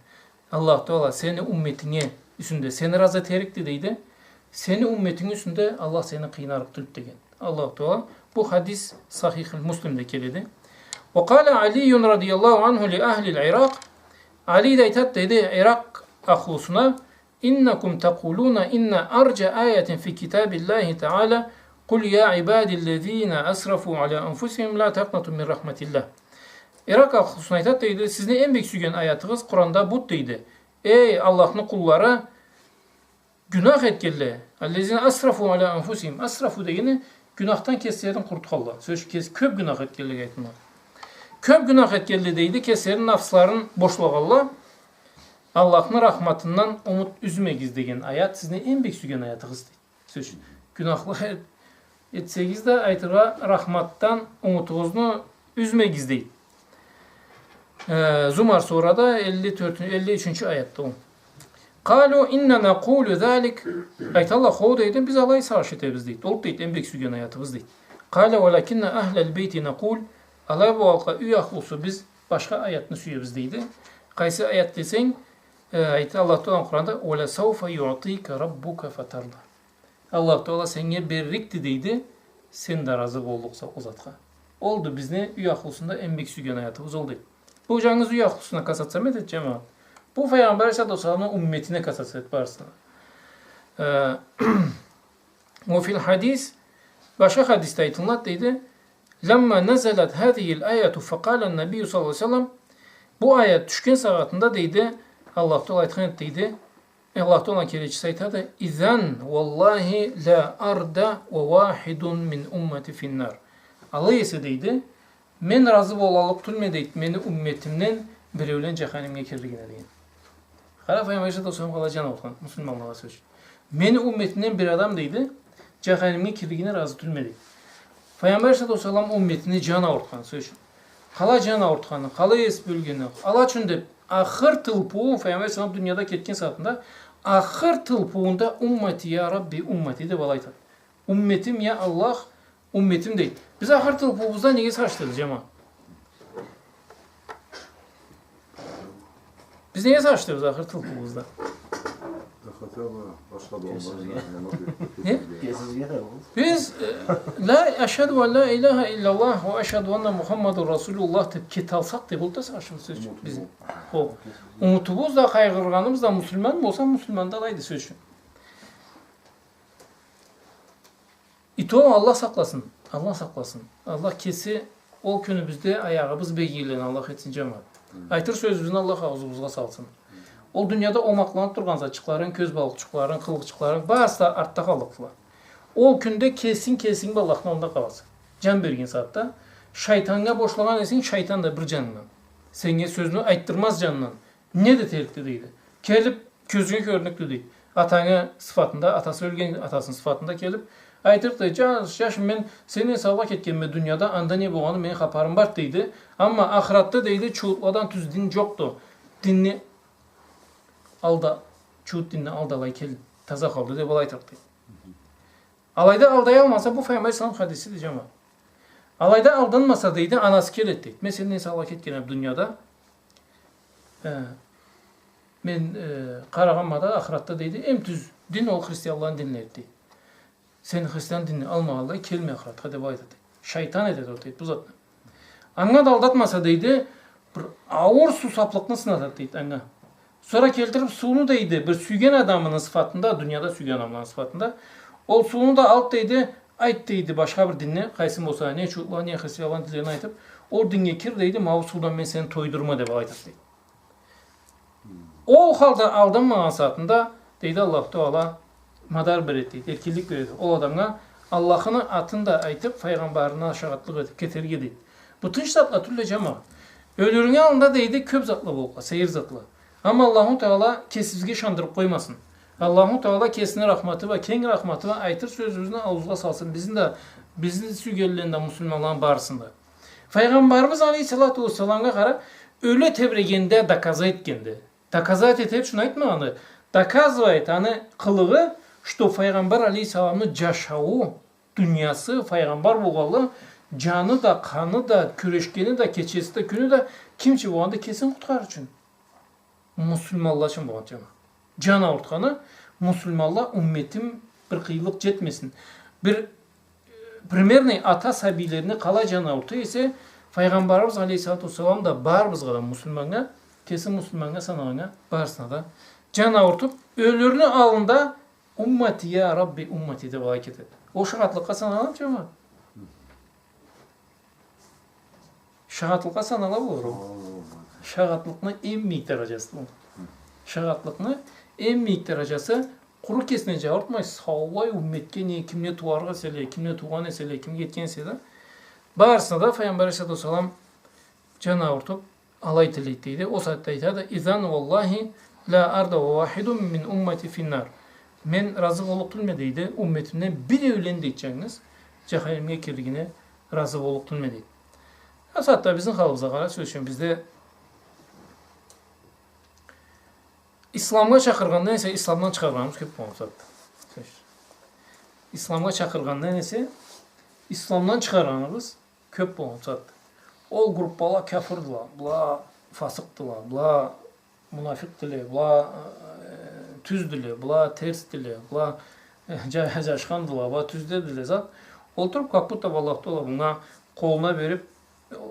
Аллаху Таала сени умметинги юсюнде сени разы этерикди, дейди. Сени умметинг юсюнде Аллах сени къыйнарыкъ тюлдю, деген. Аллаху Таала, бу хадис Сахих Муслимде келеди. وقال علي رضي الله عنه لأهل العراق. Али да айтады, дейди, Иракъ ахлусуна, إنكم تقولون إن أرجى آية في كتاب الله تعالى قل يا عبادي الذين أسرفوا على أنفسهم لا تقنطوا من رحمة الله. Иракъ ахлусуна айтады, дейди, сизни эм бек сюйген аятыгъыз Къуранда буду, дейди. Эй, Аллахны къуллары, гюнах этгенле, الذين أسرفوا على أنفسهم. أسرفوا дегени гюнахдан кеслерин къурутханла. Сёз ючюн, кес-, кёп гюнах этгенлеге айтылады. Кёп гюнах этгенле, дейди, кеслерини нафсларын бошлагъанла. Аллахны рахматындан умут юзмегиз деген аят сизни эм бек сюйген аятыгъыз, дейди. Сёз ючюн, гюнахла эт-, этсегиз да, айтыргъа, рахматдан умутугъузну юзмегиз, дейди. Э, Зумар сурада элли тёртюнчю, элли ючюнчю аятда ол. قالوا إنا نقول ذلك. Айталла, хо, дейди, биз алай сагъыш этебиз, дейди. Ол, дейди, эм бек сюйген аятыбыз, дейди. قال ولكن أهل البيت نقول. Алай болгъанлыкъгъа, юй ахлусу, биз башха аятны сюебиз, дейди. Къайсы аят десенг, э, айта Аллах Таала Къуранда, ولسوف يعطيك ربك فترضى. Аллах Таала сеннге беририкди, дейди, сен да разы боллукъса ол затха. Олду бизни юй ахлусунда эм бек сюйген аятыбыз ол, дейди. Бу джангыз юй ахлусуна касаться этмейди, джамагъат. Бу Файгъамбар алейхиссалату уассаламны умметине касаться этеди барысына. Э, وفي الحديث, башха хадисде айтылынады, дейди, لما نزلت هذه الآية فقال النبي صلى الله عليه وسلم, бу аят тюшген сагъатында, дейди, Аллах Таала айтхан эди, дейди, Аллах Тааланы келечиси айтады, إذن والله لا أرضى وواحد من أمتي في النار. Алай эсе, дейди, мен разы болаллыкъ тюлме, дейди, мени умметимден биреулен джаханимге кирлигине, деген. Къара, Файгъамбар алейхиссалату уассалам къалай джан аурутхан муслиманлагъа, сёз ючюн. Мени умметимден бир адам, дейди, джаханимге кирлигине разы тюлме, дейди. Файгъамбар алейхиссалату уассалам умметине джан аурутхан, сёз ючюн. Къалай джан аурутханы, къалай эс бёлгени, ала ючюн деп, ахыр тылпыуу, Файгъамбар алейхиссалам дуниядан кетген сагъатында, ахыр тылпыуунда أمتي يا رب أمتي деп алай айтады. Умметим, я Аллах, умметим, дейди. Биз ахыр тылпыуубузда неге сагъыш этебиз, джамагъат? Биз неге сагъыш этебиз ахыр тылпыуубузда? Да хотя бы أشهد أن لا إله إلا الله. Не? Кесибизге да болур. Биз, э, لا، أشهد أن لا إله إلا الله وأشهد أن محمدا رسول الله деп кеталсакъ деп болду да сагъышыбыз, сёз ючюн. Биз, хо, умутубуз да, къайгъыргъаныбыз да, муслиман болса, муслиман да алайды, сёз ючюн. И то Аллах сакъласын, Аллах сакъласын. Аллах кеси ол кюнюбюзде аягъыбыз бегийлени Аллах этсин, джамагъат. Айтыр сёзюбюзню Аллах аузубузгъа салсын. Ол дунияда омакъланыб тургъан затчыкъларынг, кёзбаулукъчукъларынг, къылыкъчыкъларынг, барысы да артда къаллыкъдыла. Ол кюнде кесинг, кесинг бла Аллахны аллында къаласа. Джан берген сагъатда, шайтаннга бошлагъан эсенг, шайтан да бир джанындан. Сеннге сёзню айтдырмаз джанындан. Не да этерикди, дейди. Келиб, кёзюнге кёрюнюкдю, дейди. Атангы сыфатында, атасы ёлген, атасыны сыфатында келиб, айтырыкъды, джаш, джашым, мен сенден саулакъ кетгенме дунияда, анда не болгъаны мени хапарым барды, дейди. Амма ахыратда, дейди, чуутладан тюз дин джокъду. Динни алда, чуут динни алда алай кел, таза къалды, деб алай айтырыкъды. Алайда алдаялмаса, бу Файгъамбар алейхиссалам хадисиди, джамагъат. Алайда алданмаса, дейди, анасы келеди, дейди. Мен сенден саулакъ кетгенме дунияда, э, мен, э, къарагъанма да, ахыратда, дейди, эм тюз дин ол христианланы динлериди, дейди. Сен христиан динни алмагъанлай келме ахыратха, деб айтады. Шайтан этеди ол, дейди, бу затны. Анга да алдатмаса, дейди, бир ауур суусаблыкъны сынатады, дейди, анга. Сора келтириб сууну, дейди, бир сюйген адамыны сыфатында, дунияда сюйген адамланы сыфатында. Ол сууну да алыб, дейди, айт, дейди, башха бир динни, къайсын болса, не чуутла, не христианланы динлерин айтыб, ол динге кир, дейди, ма бу суудан мен сени тойдурма, деб алай айтады, дейди. Ол халда алданмагъан сагъатында, дейди, Аллаху Тагъала мадар береди, дейди, эркинлик береди ол адамгъа, Аллахыны атын да айтыб, файгъамбарына шагъатлыкъ этиб кетерге, дейди. Бу тынч затла тюлле, джамагъат. Ёлюрюнгю аллында, дейди, кёб затла боллукъла, сейир затла. Амма Аллаху Тагъала кесибизге ышандырыб къоймасын. Аллаху Тагъала кесини рахматы бла, кенг рахматы бла айтыр сёзюбюзню аузугъа салсын. Бизни да, бизни сюйгенлени да, муслиманланы барысын да. Файгъамбарыбыз алейхиссалату уассаламгъа къара, ёле тебрегенде, доказать этгенде. Доказать этеди, шуну айтмагъанды. Доказывает аны къылыгъы, что Файгъамбар алейхиссаламны джашауу, дуниясы, файгъамбар болгъанлы, джаны да, къаны да, кюрешгени да, кечеси да, кюню да, кимчи болгъанды, кесин къутхарыр ючюн. Муслиманла ючюн болгъан, джамагъат. Джан аурутханы, муслиманла, умметим бир къыйынлыкъ джетмесин. Бир, э, примерный ата сабийлерине къалай джан аурутур эсе, Файгъамбарыбыз алейхиссалату уассалам да барыбызгъа да, муслиманнга, кеси муслиманнга санагъаннга, барысына да джан аурутуб, ёлюрню аллында «Уммати, я Рабби, уммати» деб алай кетеди. Ол шагъатлыкъгъа саналамы, джамагъат? Шагъатлыкъгъа санала болур ол. Шагъатлыкъны эм мийик даражасы бу. Шагъатлыкъны эм мийик даражасы къуру кесине джан аурутмай, саулай умметге не, кимле тууарыкъ эселе, кимле туугъан эселе, ким кетген эсе да, барысына да Файгъамбар алейхиссалату уассалам джан аурутуб, алай тилейди, дейди. Ол сагъатда айтады: «Изан уаллахи ла арда уахидун мин уммати финнар». Мен разы боллукъ тюлме, дейди, умметимден биреулен, дейди, джангыз джаханимге кирлигине разы боллукъ тюлме, дейди. Ол сагъатда бизни халыбызгъа къара, сёз ючюн, бизде исламгъа чакъыргъандан эсе исламдан чыгъаргъаныбыз кёб болгъан сагъатда. Исламгъа чакъыргъандан эсе исламдан чыгъаргъаныбыз кёб болгъан сагъатда. Ол группала кяфырдыла, была фасыкъдыла, была мунафикъдиле, была, э, тюздюле, была терсдиле, была, э, джа-, джашхандыла, была тюздедиле зат. Олтуруб, как будто бы Аллаху Тагъала мынга къолуна бериб,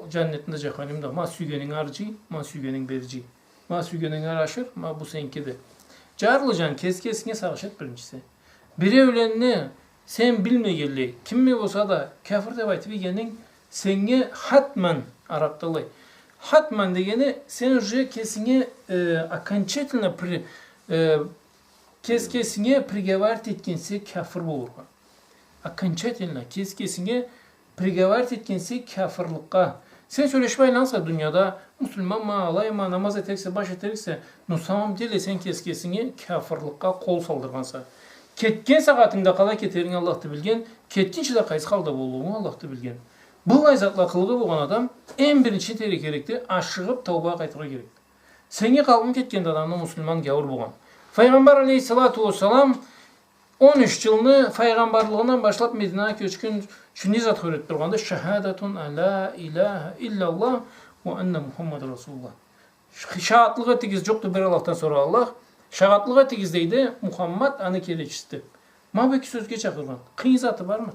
джаннетни да, джаханимни да, ма сюйгенинг ары джый, ма сюйгенинг бери джый. Ма сюйгенинг ары ашыр, ма бу сеникиди. Джарлы джан, кес-, кесинге сагъыш эт биринчиси. Биреуленни сен билмегенлей, кимни болса да кяфыр деб айтыб ийгенинг сеннге хатман, арабда алай. Хатман дегени сен уже кесинге, э, окончательно при-, э, кес-, кесинге приговаривать этгенсе кяфыр болургъа. Окончательно кес-, кесинге приговаривать этгенсе кяфырлыкъгъа. Сен сёлешиб айланаса дунияда, муслиманма, алайма, намаз этериксе, баш этериксе, но на самом деле сен кес-, кесинге кяфырлыкъгъа къол салдыргъанса. Кетген сагъатынгда къалай кетеринги Аллахды билген, кетгинчи да къайсы халда боллугъунгу Аллахды билген. Быллай затла къылыгъы болгъан адам эм биринчи не этерге керекди, ашыгъыб, таубагъа къайтыргъа керекди. Сеннге къалгъан кетгенде адамны муслиман гяуур болгъан. Файгъамбар алейхиссалату уассалам он юч джылны файгъамбарлыгъындан башлаб Мединагъа кёчгюнчю не зат юретиб тургъанды? «Шахадату ан ла илаха иллаллах уа анна Мухаммадан расулуллах». Ш-, шагъатлыкъ этигиз, джокъду бир Аллахдан сора Аллах. Шагъатлыкъ этигиз, дейди, Мухаммад аны келечисиди. Ма бу эки сёзге чакъыргъан. Къыйын заты бармы?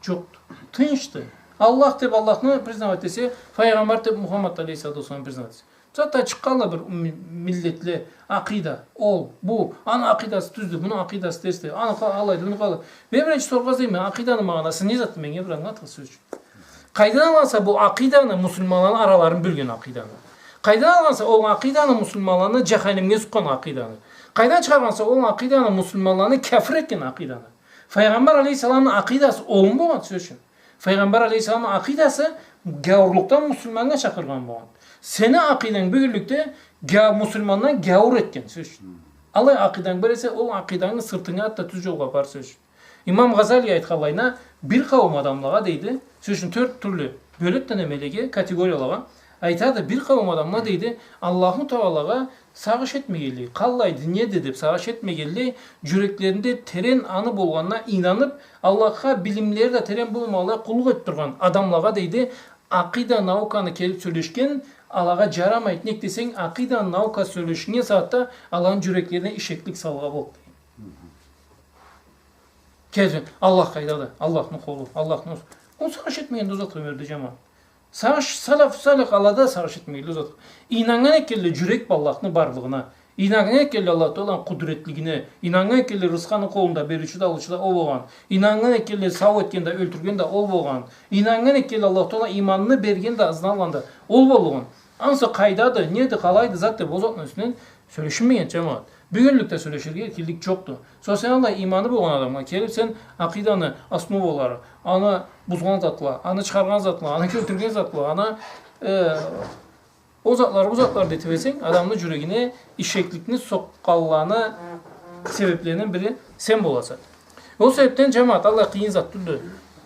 Джокъду. Тынчды. Аллах деб Аллахны признавать этсе, файгъамбар деб Мухаммад алейхиссалату уассаламны признавать этсе. Затда чыкъгъанла бир ми-, миллетле, акъида, ол, бу, аны акъидасы тюздю, муну акъидасы терсди, аны къа-, алайды, муну къалайды. Мен биринчи соргъа излейме, акъиданы магъанасы не затды, меннге бир ангылатыгъыз сёз ючюн. Къайдан аласа бу акъиданы, муслиманланы араларын бёлген акъиданы? Къайдан алгъанса ол акъиданы, муслиманланы джаханимге сукъгъан акъиданы? Къайдан чыгъаргъанса ол акъиданы, муслиманланы кяфыр этген акъиданы? Файгъамбар алейхиссаламны акъидасы олму болгъан, сёз ючюн? Файгъамбар алейхиссаламны акъидасы гяуурлукъдан муслиманнга чакъыргъан болгъан. Сени акъиданг бюгюнлюкде гя-, муслимандан гяуур этген, сёз ючюн. Алай акъиданг бар эсе, ол акъидангы сыртынга ат да тюз джолгъа апар, сёз ючюн. Имам Гъазали айтханлайына, бир къауум адамлагъа, дейди, сёз ючюн, тёрт тюрлю бёледи да немелеге, категориялагъа. Айтады, бир къауум адамла, дейди, Аллаху Таалагъа сагъыш этмегенлей, къаллайды, неди деп сагъыш этмегенлей, джюреклеринде терен аны болгъанына ийнанып, Аллахха билимлери да терен болмагъанлай къуллукъ этип тургъан адамлагъа, дейди, акъида науканы келип сёлешген алагъа джарамайды. Нек десенг, акъида наука сёлешинген сагъатда аланы джюреклерине ишеклик салгъа болду, дейди. Кеси, Аллах къайдады, Аллахны къолу, Аллахны... Ол сагъыш этмегенди ол затха ёмюрде, джамагъат. Сагъыш, салаф салих алада сагъыш этмегенди ол затха. Ийнаннган экенле джюрек бла Аллахны барлыгъына. Ийнаннган экенле Аллах Тааланы къудретлигине. Ийнаннган экенле рысхыны къолунда, бериучю да, алыучу да ол болгъан. Ийнаннган экенле сау этген да, ёлтюрген да ол болгъан. Ийнаннган экенле Аллах Таала иманны берген да, ызына алгъан да ол болгъан. Ансы къайдады, неди, къалайды зат деп ол затны юсюнден сёлешинмеген, джамагъат. Бюгюнлюкде сёлеширге эркинлик джокъду. Сора сен алай иманы болгъан адамгъа келип, сен акъиданы основалары, аны бузгъан затла, аны чыгъаргъан затла, аны кёлтюрген затла, аны, э, ол затлар, бу затлар да этип эсенг, адамны джюрегине ишекликни сокъгъанланы себеплеринден бири сен боласа. Ол себепден, джамагъат, алай къыйын зат тюлдю.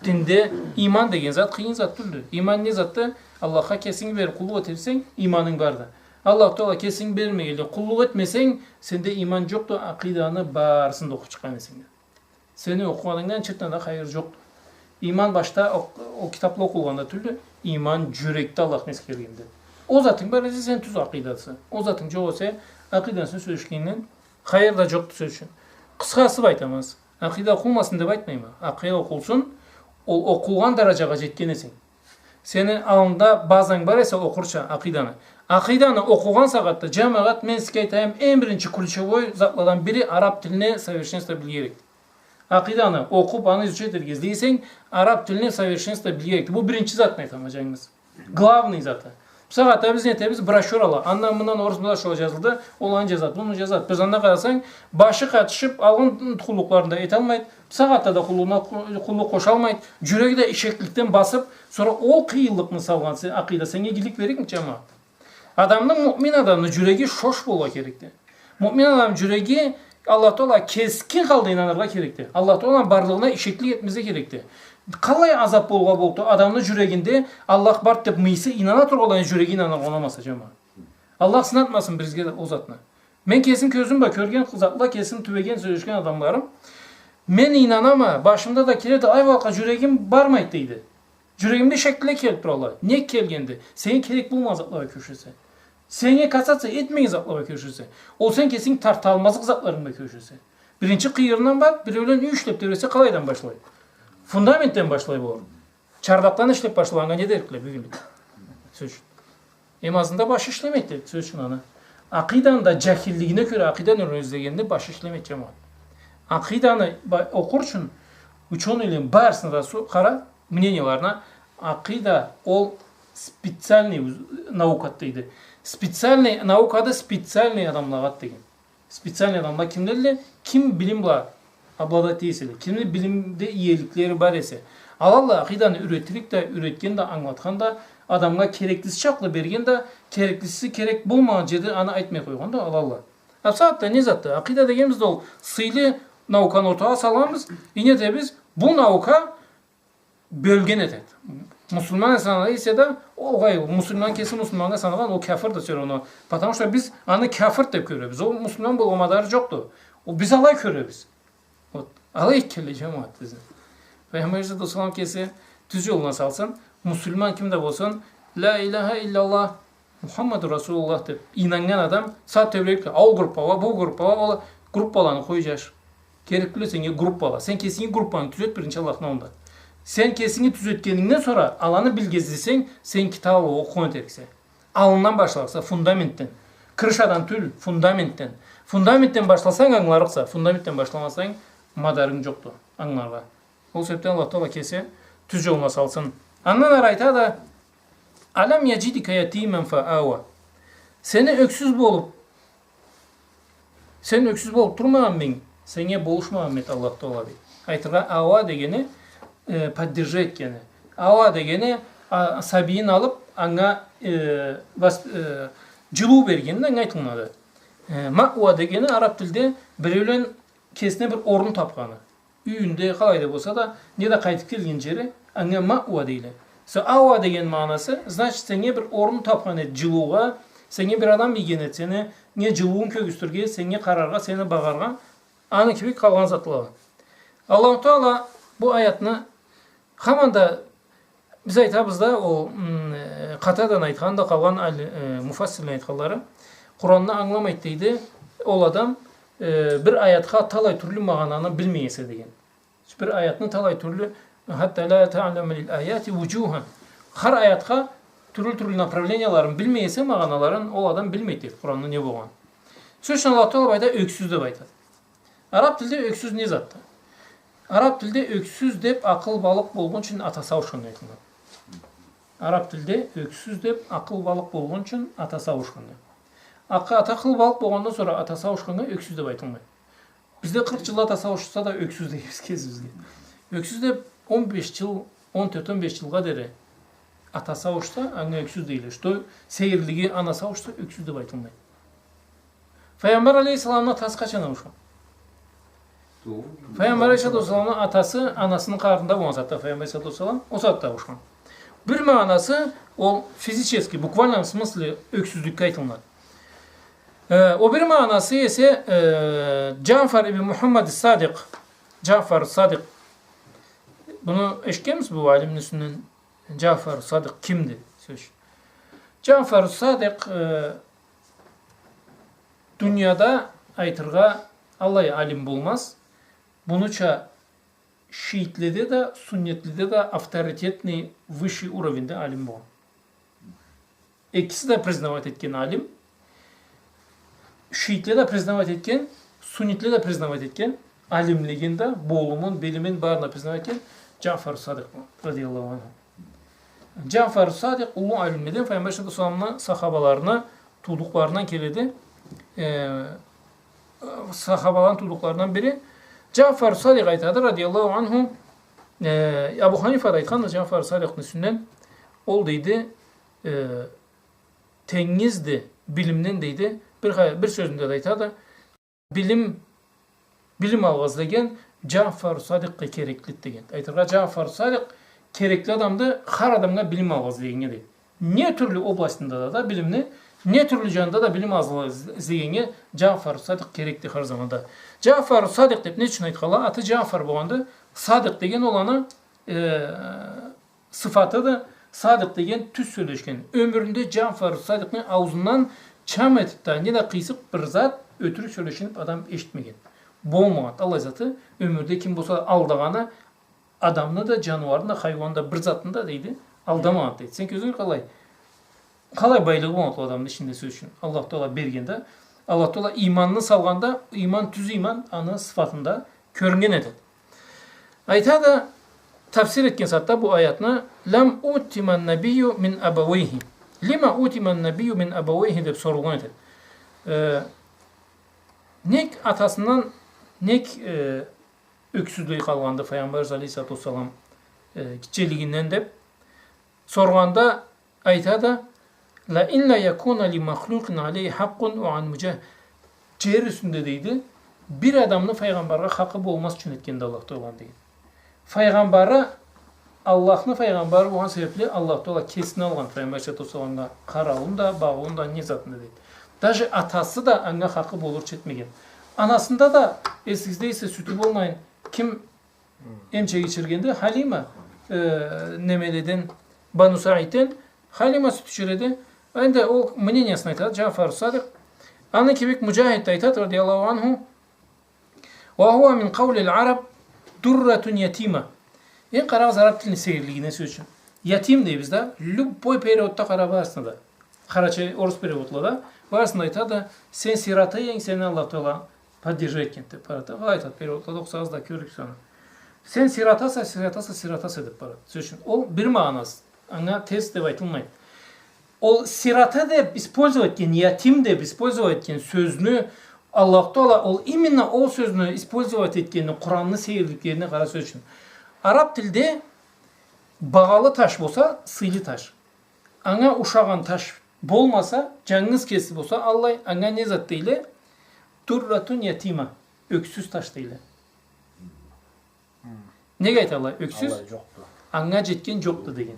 Динде иман деген зат къыйын зат тюлдю. Иман не затды? Аллахха кесинги берип къуллукъ этерсенг, иманынг барды. Аллах Таала кесинги бермегенлей къуллукъ этмесенг, сенде иман джокъду, акъиданы барысын да окъуп чыкъгъан эсенг да. Сени окъугъанынгдан чыртда да хайыр джокъду. Иман башда о, ол китапла окъулгъанда тюлдю, иман джюрекде Аллахны эсгергенде. Ол затынг бар эсе, сен тюз акъидасы. Ол затынг джокъ эсе, акъидасын сёлешгенингден хайыр да джокъду, сёз ючюн. Къысхасы бла айтама. Акъида окъулмасын деп айтмайма. Акъида окъулсун, ол окъулгъан дараджагъа джетген эсенг. Сени аллынгда базанг бар эсе окъурча акъиданы. Акъиданы окъугъан сагъатда, джамагъат, мен сизге айтайым, эм биринчи ключевой затладан бири араб тилине совершенство билирге керекди. Акъиданы окъуп, аны изучать этерге излей эсенг, араб тилине совершенство билирге керекди. Бу биринчи затны айтама, джангыз. Главный заты. Бусагъатда биз не этебиз? Брошюрала. Андан-мындан орус брошюра джазылды, ол аны джазады, муну джазады. Бир заманда къарасанг, башы къатышып, алгъын къуллукъларын да эталмайды. Бусагъатда да къуллугъуна къу-, къуллукъ къошалмайды. Джюреги да ишекликден басып, сора ол къыйынлыкъны салгъан сен, акъида сеннге игилик берликми, джамагъат? Адамны, муъмин адамны джюреги шош болургъа керекди. Муъмин адамны джюреги Аллах Таала кескин халда ийнаныргъа керекди. Аллах Тааланы барлыгъына ишеклик этмезге керекди. Къалай азап болургъа боллукъду адамны джюрегинде Аллах барды деп мыйысы ийнана тургъанлай, джюреги ийнаныргъа унамаса, джамагъат. Аллах сынатмасын бизге да ол затны. Мен кесим кёзюм бла кёрген затла, кесим тюбеген, сёлешген адамларым. Мен ийнанама, башыма да киреди, айвалакъгъа джюрегим бармайды, дейди. Джюрегимде ишеклик келип турады. Не келгенди? Сеннге керек болмагъан затлагъа кёчесе. Сеннге касаться этмеген затлагъа кёчесе. Ол сен кесинг тарталмазлыкъ затларынга кёчесе. Биринчи къыйырындан бар, биреулен юй ишлеп тебресе, къалайдан башлай? Фундаментден башлай болур. Чардакъдан ишлеп башлагъаннга не дерикдиле бюгюн? Сёз ючюн. Эм азында башы ишлемейди, сёз ючюн, аны. Акъиданы да джахиллигине кёре акъиданы юренирге излегенде башы ишлемейди, джамагъат. Акъиданы ба-, окъур ючюн учёныйлени барысына да су-, къара, мнениеларына, акъида ол специальный уз-, наукады, дейди. Специальный наукады, специальный адамлагъады деген. Специальный адамла кимледиле? Ким билим бла обладать эте эселе, кимни билимде иеликлери бар эсе. Алалла акъиданы юретирик да, юретген да, ангылатхан да, адамгъа кереклиси чакълы берген да, кереклиси керек болмагъан джерде аны айтмай къойгъан да алалла. А бусагъатда не затды? Акъида дегенибиз да ол сыйлы науканы ортагъа салгъанбыз, и не этебиз? Бу наука бёлген этеди. Муслиман санала эсе да, огъай, муслиман кеси муслиманнга санагъан, ол кяфырды всё равно. Потому что биз аны кяфыр деп кёребиз. Ол муслиман болургъа мадары джокъду. Ол биз алай кёребиз. Вот. Алай экенле, джамагъат, бизни. Пайгъамбар алейхиссалату уассалам кеси тюз джолуна салсын. Муслиман ким да болсун, ля иляха илляллах, Мухаммаду Расулуллах деп ийнаннган адам, сагъат тебрейип, ол группа бла, бу группа бла, ол группаланы къой, джаш. Керекли сеннге группала. Сен кесинги группангы тюзет биринчи Аллахны аллында. Сен кесинги тюзетгенингден сора аланы билирге излесенг, сен китаб окъугъан этериксе. Аллындан башларыкъса, фундаментден. Крышадан тюл, фундаментден. Фундаментден башласанг, ангыларыкъса, фундаментден башламасанг, мадарынг джокъду ангыларгъа. Ол себепден Аллах Таала кеси тюз джолуна салсын. Андан ары айтады: «Алам яджидка ятиман фа ава». Сени ёксюз болуп, сен ёксюз болуп турмагъанмы эдинг, сеннге болушмагъанмы эди Аллаху Таала, дейди. Айтыргъа, ава дегени, э, поддержать этгени. Ава дегени, а, сабийин алып, анга, э, вас-, э, джылыу бергени да анга айтылынады. Э, маъва дегени араб тилде биреулен кесине бир орун тапханы. Юйюнде, къалайда болса да, неда къайтып келген джери, анга маъва дейле. Со ава деген магъанасы, значит, сеннге бир орун тапхан эди джылыугъа, сеннге бир адам ийген эди сени, не джылыуун кёргюзтюрге, сеннге къараргъа, сени багъаргъа, аны кибик къалгъан затлагъа. Аллаху Таала бу аятны хаман да Биз айтабыз да, ол, м, э, Къатаданы айтхан да, къалгъан ал-, э, муфассирлени айтханлары, Къуранны ангыламайды, дейди, ол адам, э, бир аятха талай тюрлю магъананы билмей эсе деген. Бир аятны талай тюрлю, «Хатта ла таълама лил аяти вуджухан». Хар аятха тюрлю-тюрлю направленияларын билмей эсе, магъаналарын, ол адам билмейди, дейди, Къуранны не болгъанын. Сёз ючюн, Аллаху Таала былайда ёксюз деп айтады. Араб тилде ёксюз не затды? Араб тилде ёксюз деп акъылбалыкъ болгъунчу атасы ауушханнга айтылады. Араб тилде ёксюз деп акъылбалыкъ болгъунчу атасы ауушханнга. Акъы-, ата акъылбалыкъ болгъандан сора атасы ауушханнга ёксюз деп айтылмайды. Бизде къыркъ джылда атасы ауушса да ёксюз дейбиз кесибизге. Ёксюз деп он беш джыл, он тёрт, он беш джылгъа дери атасы ауушса, анга ёксюз дейле. Что сейирлиги анасы ауушса, ёксюз деп айтылмайды. Файгъамбар алейхиссаламны атасы къачан ауушхан? Туугъан. Файгъамбар алейхиссалату уассаламны атасы анасыны къарнында болгъан сагъатда Файгъамбар алейхиссалату уассалам ол сагъатда ауушхан. Бир магъанасы ол физически, буквальном смысле ёксюзлюкге айтылынады. Э, ол бир магъанасы эсе, э, Джафар ибн Мухаммад Садикъ, Джафар Садикъ. Муну эшитгенмисиз бу алимни юсюнден? Джафар Садикъ кимди? Сёз. Джафар Садикъ, э, дунияда айтыргъа аллай алим болмаз. Мунуча шиитледе да, суннетледе да авторитетный, высший уровеньде алим болгъан. Экиси да признавать этген алим. Шиитле да признавать этген, суннитле да признавать этген алимлигин да, болумун, билимин барын да признавать этген Джафар Садикъ, радияллаху анху. Джафар Садикъ уллу алимледен, Файгъамбар саллаллаху алейхи ва салламны сахабаларыны, туудукъларындан келеди. Э, сахабаланы туудукъларындан бири. Джафар Садикъ айтады, радияллаху анху, э, Абу Ханифа да айтханды Джафар Садикъны юсюнден, ол, дейди, э, тенгизди билимден, дейди. Бир ха-, бир сёзюнде да айтады, билим, билим алгъа излеген Джафар Садикъгъа кереклиди деген. Айтыргъа, Джафар Садикъ керекли адамды хар адамгъа билим алгъа излегеннге, дейди. Не тюрлю областында да, да билимни, не тюрлю джанында да билим алгъа из-, излегеннге Джафар Садикъ керекди хар заманда. Джафар Садикъ деп не ючюн айтханла? Аты Джафар болгъанды. Садикъ деген ол аны, э, сыфатыды. Садикъ деген тюз сёлешген. Ёмюрюнде Джафар Садикъны аузундан чам этип да, неда къыйсыкъ бир зат, ётюрюк сёлешип адам эшитмеген. Болмагъан аллай заты, ёмюрде ким болса да алдагъаны, адамны да, джаныуарны да, хайыуанны да, бир затны да, дейди, алдамагъан, дейди. Сен кёзюнге къалай? Къалай байлыгъы болгъан ол адамны ичинде, сёз ючюн? Аллаху Таала берген да. Аллаху Таала ийманны салгъан да, ийман, тюз ийман аны сыфатында кёрюннген этеди. Айтады, тафсир этген сагъатда бу аятны, «Лам утима набийю мин абавейхи». «Лима утима набийю мин абавейхи» деп сорулгъан этеди. Э, нек атасындан, нек, э, ёксюзлей къалгъанды Файгъамбар алейхиссалату уассалам, э, гитчелигинден деп соргъанда, айтады, «Ла ан ла якуна ли махлукъин алейхи хакъкъун ва ан муджа-». Джер юсюнде, дейди, бир адамны файгъамбаргъа хакъы болмаз ючюн этгенди Аллаху Таала, деген. Файгъамбары, Аллахны файгъамбары болгъан себепли Аллаху Таала кесине алгъан Файгъамбар алейхиссалату уассаламгъа къарауун да, багъыуун да, не затын да, дейди. Даже атасы да анга хакъы болурча этмеген. Анасында да, эсигизде эсе, сютю болмайын, ким эмчек ичиргенди? Халима, э, немеледен, Бану Саидден Халима сют ичиреди. Энди ол мнениясын айтады Джафар Садикъ. Аны кибик Муджахид да айтады, радияллаху анху, «Ва хуа мин къаулил араб дурратун ятима». Энди къарагъыз араб тилни сейирлигине, сёз ючюн. Ятим дейбиз да, любой переводда къара, барысында да. Къарачай, орус переводлада барысында айтады, сен сирота эдинг, сени Аллаху Таала поддержать этгенди деп барады. Къалай айтады переводлада, окъусагъыз да кёрюрсюз аны. Сен сиротаса, сиротаса, сиротаса деп барады. Сёз ючюн, ол бир магъанасы. Анга терс деп айтылмайды. Ол сирота деп использовать этген, ятим деп использовать этген сёзню Аллаху Таала, ол именно ол сёзню использовать этгени Къуранны сейирликлерине къара, сёз ючюн. Араб тилде багъалы таш болса, сыйлы таш. Анга ушагъан таш болмаса, джангыз кеси болса, аллай, анга не зат дейле? Дурратун ятима. Ёксюз таш дейле. Неге айталла? Ёксюз? Аллай джокъду. Анга джетген джокъду деген.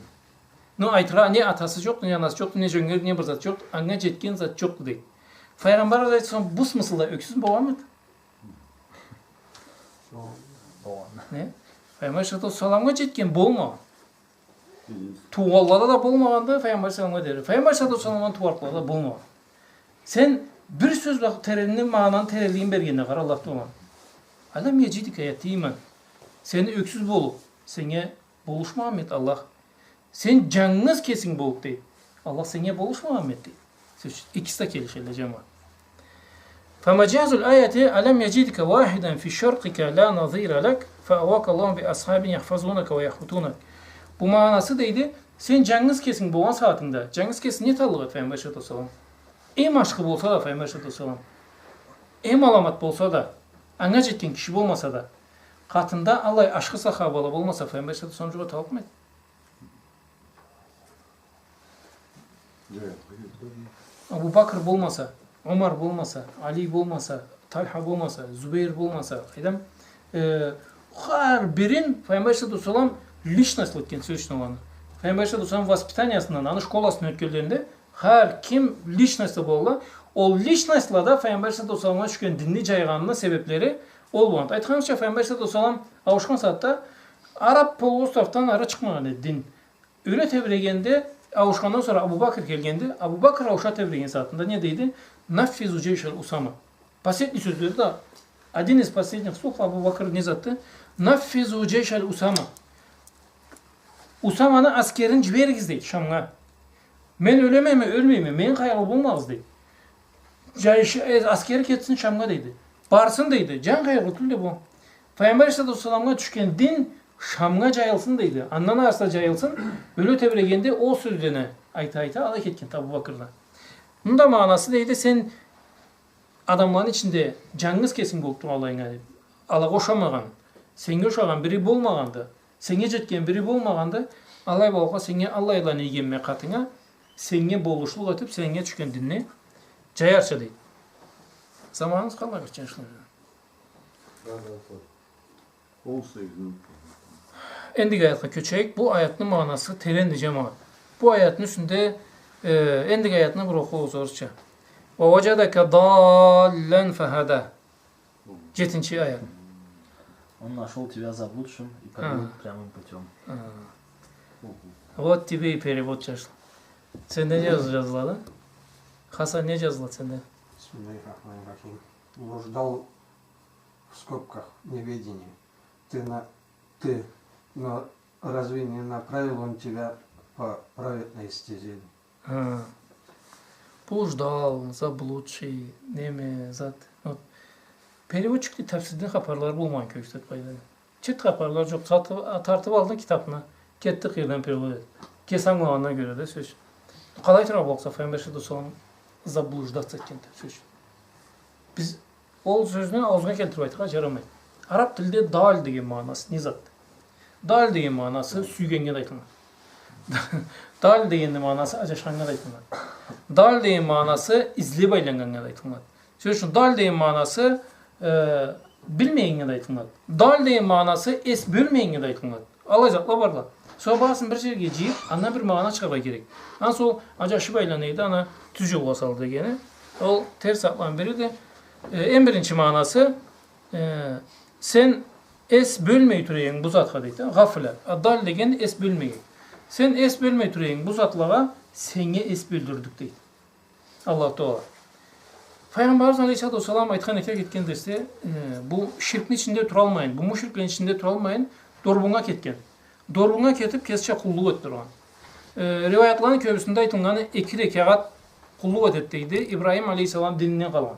Ну, айтыргъа, не атасы джокъду, не анасы джокъду, не джёнгер, не бир зат джокъду. Анга джетген зат джокъду деген. Файгъамбар алейхиссалам бу смыслда ёксюз болгъанмыды? Болгъан. Не? Файгъамбар алейхиссалату уассаламгъа джетген болмагъан. Туугъанлада да болмагъанды, Файгъамбар саламгъа дери. Файгъамбар саллаллаху алейхи ва салламдан туугъанлыкълада болмагъан. Сен бир сёз бла теренни, магъананы теренлигин бергенде къара Аллах Таала. «Алам яджидка ятиман». Сени ёксюз болуб, сеннге болушмагъанмыды Аллах? Сен джангыз кесинг болуб, дей. Аллах сеннге болушмагъанмыды, дей. Сёз, экиси да келишелле, джамагъат. فمجاز الآية «ألم يجدك وحيدا في شرقك لا نظير لك فآواك الله بأصحاب يحفظونك ويحوطونك». Бу магъанасы, дейди, сен джангыз кесинг болгъан сагъатынгда, джангыз кеси не таллыкъ эди Файгъамбар алейхиссалату уассалам? Эм ашхы болса да Файгъамбар алейхиссалату уассалам, эм аламат болса да, анга джетген киши болмаса да, къатында аллай ашхы сахабала болмаса, Файгъамбар алейхиссалату уассалам джукъ эталлыкъмы эди? Джокъ. Абу Бакр болмаса, Умар болмаса, Али болмаса, Тальха болмаса, Зубейр болмаса, къайдам, э, хар бирин Файгъамбар алейхиссалату уассалам личностьлу этген, сёз ючюн, аланы. Файгъамбар алейхиссалату уассалам воспитаниясындан, аны школасын ётгенлеринде хар ким личностьлу болла. Ол личностьла да Файгъамбар алейхиссалату уассаламгъа тюшген динни джайгъанны себеблери ол болгъанды. Айтханыбызча, Файгъамбар алейхиссалату уассалам ауушхан сагъатда Араб полуостровдан ары чыкъмагъан эди дин. Ёле тебирегенде, ауушхандан сора Абу Бакр келгенде, Абу Бакр ауушха тебиреген сагъатында не дейди? «نفذوا جيش أسامة». Последний сёзлери да, один из последних слов Абу Бакр не затды? «نفذوا جيش أسامة». Усаманы аскерин джиберигиз, дейди, Шамгъа. Мен ёлемеми, ёлмейми, меннге къайгъылы болмагъыз, дейди. Джайышы, э, аскери кетсин Шамгъа, дейди. Барсын, дейди. Джан къайгъылы тюлдю бу. Файгъамбар алейхиссалату уассаламгъа тюшген дин Шамгъа джайылсын, дейди. Андан арыса джайылсын. Ёле тебирегенде ол сёзлени айта-айта алай кетген Абу Бакр да. Мында магъанасы, дейди, сен адамланы ичинде джангыз кесинг болуб тургъанлайынга, дейди. Алагъа ушамагъан, сеннге ушагъан бири болмагъанды. Сеннге джетген бири болмагъанды, алай болгъанлыкъгъа сеннге аллайланы ийгенме къатынга, сеннге болушлукъ этиб, сеннге тюшген динни джаярча, дейди. Заманыбыз къалмай кетген шулай. Ол сегизинчи. Эндиги аятха кёчейик. Бу аятны магъанасы теренди, джамагъат. Бу аятны юсюнде, э, эндиги аятны бир окъугъуз орусча. «ووجدك ضالا فهدى». Джетинчи аят. Он нашёл тебя заблудшим и повёл прямым путём. Ха. Вот тебе и перевод, джашла. Сенде не джаз-, джазылады? Хасан, не джазылады сенде? بسم الله الرحمن الرحيم. Блуждал, в скобках, неведение. Ты на-, ты, но разве не направил он тебя по праведной стезе? Ха. Блуждал, заблудший, неме, зат. Вот. Переводчикни тафсирден хапарлары болмагъан кёргюзтеди былайда. Чырт хапарлары джокъ. Тартыб, тартыб алды китабны. Кетди къыйырдан перевод этиб. Кеси ангылагъанына кёре да, сёз ючюн. Къалай тургъан болса, Файгъамбар алейхиссалату уассалам заблуждаться этгенди, сёз ючюн. Биз ол сёзню аузгъа келтириб айтыргъа джарамайды. Араб тилде даль деген магъанасы не затды? Даль деген магъанасы сюйгеннге да айтылынады. Даль дегенни магъанасы аджашханнга да айтылынады. Даль деген магъанасы излеб айланнганнга да айтылынады. Сёз ючюн, даль деген магъанасы, э, билмегеннге да айтылынады. Даль деген магъанасы эс бёлмегеннге да айтылынады. Аллай затла барла. Сора барысын бир джерге джыйыб, андан бир магъана чыгъаргъа керек. Ансы ол аджашыб айлана эди, аны тюз джолгъа сал дегени. Ол терс затланы бириди. Э, эм биринчи магъанасы, э, сен эс бёлмей тура эдинг бу затха, дейди. Гъафла. А даль деген эс бёлмеген. Сен эс бёлмей тура эдинг бу затлагъа, сеннге эс бёлдюрдюк, дейди. Аллаху Таала. Файгъамбарыбыз алейхиссалату уассалам айтхан эдик кетген дерсде, э, бу ширкни ичинде туралмайын, бу мушриклени ичинде туралмайын, дорбуннга кетген. Дорбуннга кетиб, кесича къуллукъ этиб тургъан. Э, риваятланы кёбюсюнде айтылгъаны, эки рекагъат къуллукъ этеди, дейди, Ибрахим алейхиссалам дининден къалгъан.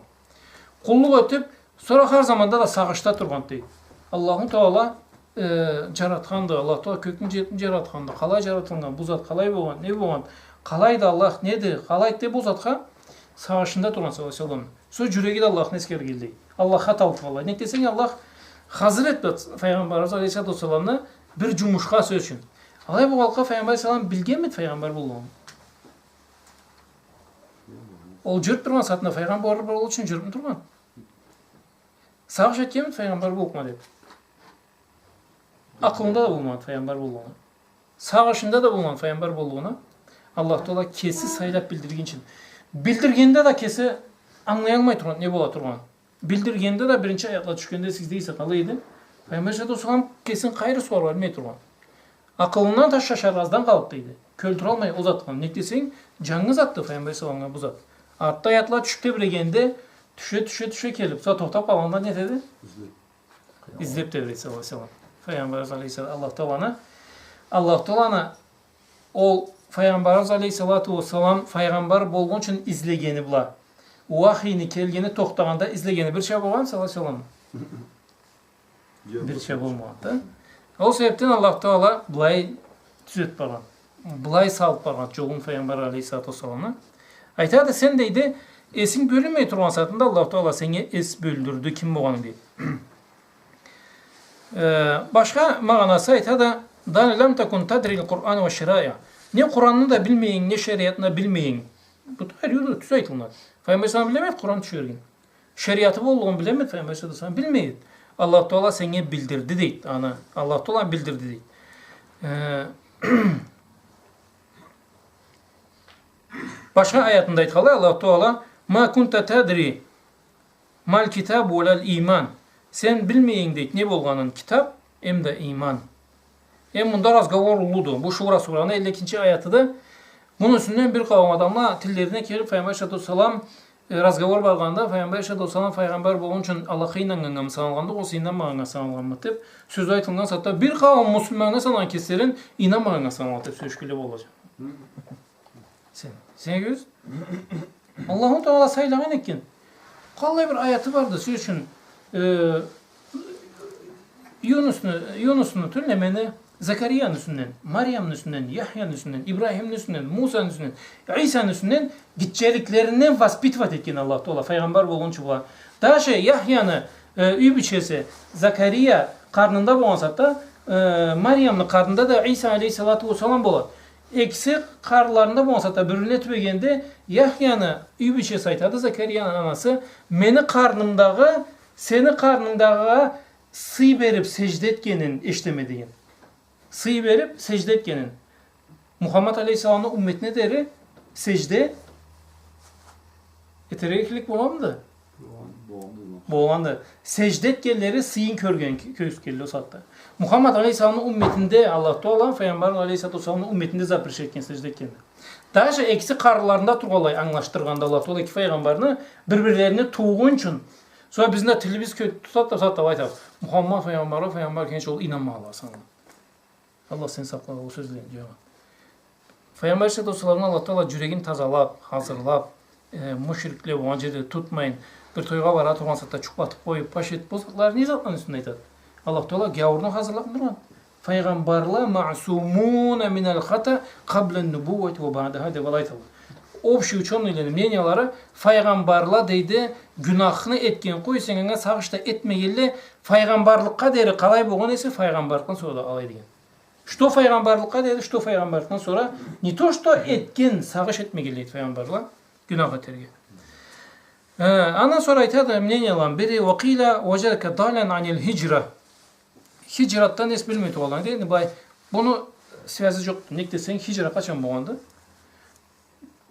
Къуллукъ этиб, сора хар заманда да сагъышда тургъанды, дейди. Аллаху Таала, э, джаратханды, Аллаху Таала кёкню, джерни джаратханды, къалай джаратылгъан, бу зат къалай болгъан, не болгъан, Къалайды Аллах, неди, къалайды деб ол затха сагъышында тургъан, саллаллаху алейхи ва саллам. Сора джюреги да Аллахны эсгергенлей. Аллахха талпыгъанлай. Нек десенг, Аллах хазыр этиб Файгъамбарыбыз алейхиссалату уассаламны бир джумушха, сёз ючюн. Алай болгъанлыкъгъа Файгъамбар алейхиссалам билгенмиди файгъамбар болгъанын? Ол джюрюб тургъан сагъатында файгъамбар болур ючюн джюрюбмю тургъан? Сагъыш этгенмиди файгъамбар боллукъма деб? Акъылында да болмагъанды файгъамбар боллугъуна. Сагъышында да болмагъанды файгъамбар боллугъуна. Аллах Таала кеси сайлаб билдиргинчи. Билдиргенде да кеси ангылаялмай тургъан, не бола тургъан. Билдиргенде да биринчи аятла тюшгенде сизде эсе къалай эди? Файгъамбар алейхиссалату уассалам кесин къайры соргъа билмей тургъан. Акъылындан тыш шашаргъа аздан къалыб дейди. Кёлтюралмай ол затха. Нек десенг, джангы затды Файгъамбар алейхиссаламгъа бу зат. Артда аятла тюшюб тебрегенде, тюше, тюше келиб, сора тохтаб къалгъанда не этеди? Излеб. Излеб тебреди, саллаллаху алейхи ва саллам. Файгъамбарыбыз алейхиссалам, Аллах Тааланы, Аллах Тааланы ол Файгъамбарыбыз алейхиссалату уассалам файгъамбар болгъунчу излегени бла, уахийни келгени тохтагъанда излегени бирча болгъан, саллаллаху алейхи ва саллам. Бирча болмагъанды. Ол себебден Аллах Таала былай тюзетиб баргъан. Былай салыб баргъан джолун Файгъамбар алейхиссалату уассаламны. Айтады, сен, дейди, эсинг бёлюнмей тургъан сагъатында Аллах Таала сеннге эс бёлдюрдю, ким болгъанынг, дейди. Э, башха магъанасы айтады, «Дали лам такун тадрил Къуран ва шараиъ». Не Къуранны да билмейинг, не шериатны да билмейинг. Бу да ариу да тюз айтылынады. Файгъамбар алейхиссалам билмейди Къуран тюшерин. Шериаты боллугъун билемиди Файгъамбар алейхиссалату уассалам? Билмейди. Аллах Таала сеннге билдирди, дейди, аны. Аллах Таала билдирди, дейди. Э, башха аятында айтханлай, Аллах Таала, «Ма кунта тадри мал китаб ва лал иман». Сен билмейинг, дейди, не болгъанын китаб, эмда иман. Эм мында разговор уллуду. Бу Шура сураны элли экинчи аятыды. Муну юсюнден бир къауум адамла тиллерине келиб, Файгъамбар алейхиссалату уассалам, э, разговор баргъанда, Файгъамбар алейхиссалату уассалам файгъамбар болгъунчу Аллахха ийнаннганнгамы саналгъанды, огъесе ийнанмагъаннга саналгъанмыды деб, сёз айтылгъан сагъатда бир къауум муслиманнга санагъан кеслерин ийнанмагъаннга саналгъанды деб сёлешгенле боллукъду. Сен, сен кёресе, Аллаху Таала сайлагъан экен. Къаллай бир аяты барды, сёз ючюн, э, Юнусну, Юнусну, тюл, немени, Закарияны юсюнден, Мариямны юсюнден, Яхьяны юсюнден, Ибрахимни юсюнден, Мусаны юсюнден, Исаны юсюнден, гитчеликлеринден воспитывать этген Аллах Таала, файгъамбар болгъунчу бла. Даже Яхьяны, э, юй бийчеси Закария къарнында болгъан сагъатда, э, Мариямны къарнында да Иса алейхиссалату уассалам болады. Экиси къарынларында болгъан сагъатда бир-бирине тюбегенде, Яхьяны юй бийчеси айтады, Закарияны анасы, мени къарнымдагъы, сени къарнынгдагъыгъа сый бериб сежде этгенин эшитеме, деген. Сый бериб сежде этгенин. Мухаммад алейхиссаламны умметине дери сежде этерге эркинлик болгъанмыды? Болгъан, болгъанды. Болгъанды. Сежде этгенлери сыйын кёрген кё-, кёзюкгенле ол сагъатда. Мухаммад алейхиссаламны умметинде Аллах Таала, файгъамбар алейхиссалату уассаламны умметинде запрещать этген сежде этгенни. Даже экиси къарынларында тургъанлай англашдыргъанды Аллах Таала эки файгъамбарны бир-бирлерине туугъунчу. Сора бизни да тилибиз кё-, тутады да, тутады да айтабыз. Мухаммад файгъамбаргъа, файгъамбар келгинчи ол ийнанмагъанла санала. Аллах сени сакълагъа ол сёзледен, джамагъат. Файгъамбар алейхиссалату уассаламны Аллах Таала джюрегин тазалаб, хазырлаб, э, мушрикле болгъан джерде тутмайын, бир тойгъа бара тургъан сагъатда джукълатыб къоюб, паш этиб, бу затланы не затны юсюнден айтады? Аллах Таала гяуурну хазырлаб тургъан. Файгъамбарла маъсумуна минал хата къабла ннубуввати ва баъдаха деб алай айталла. Общий учёныйлени мнениялары, файгъамбарла, дейди, гюнахны этген къой, сен анга сагъыш да этмегенле, файгъамбарлыкъгъа дери къалай болгъан эсе, файгъамбарлыкъдан сора да алай деген. Что файгъамбарлыкъгъа дери, что файгъамбарлыкъдан сора, не то что этген, сагъыш этмегенле, дейди, файгъамбарла гюнах этерге. Э, андан сора айтады мненияланы бири, «Ва къила важадака далан анил хиджра». Хиджратдан эс билмей тургъанланы, дейди, былай, муну связи джокъду. Нек десенг, хиджра къачан болгъанды?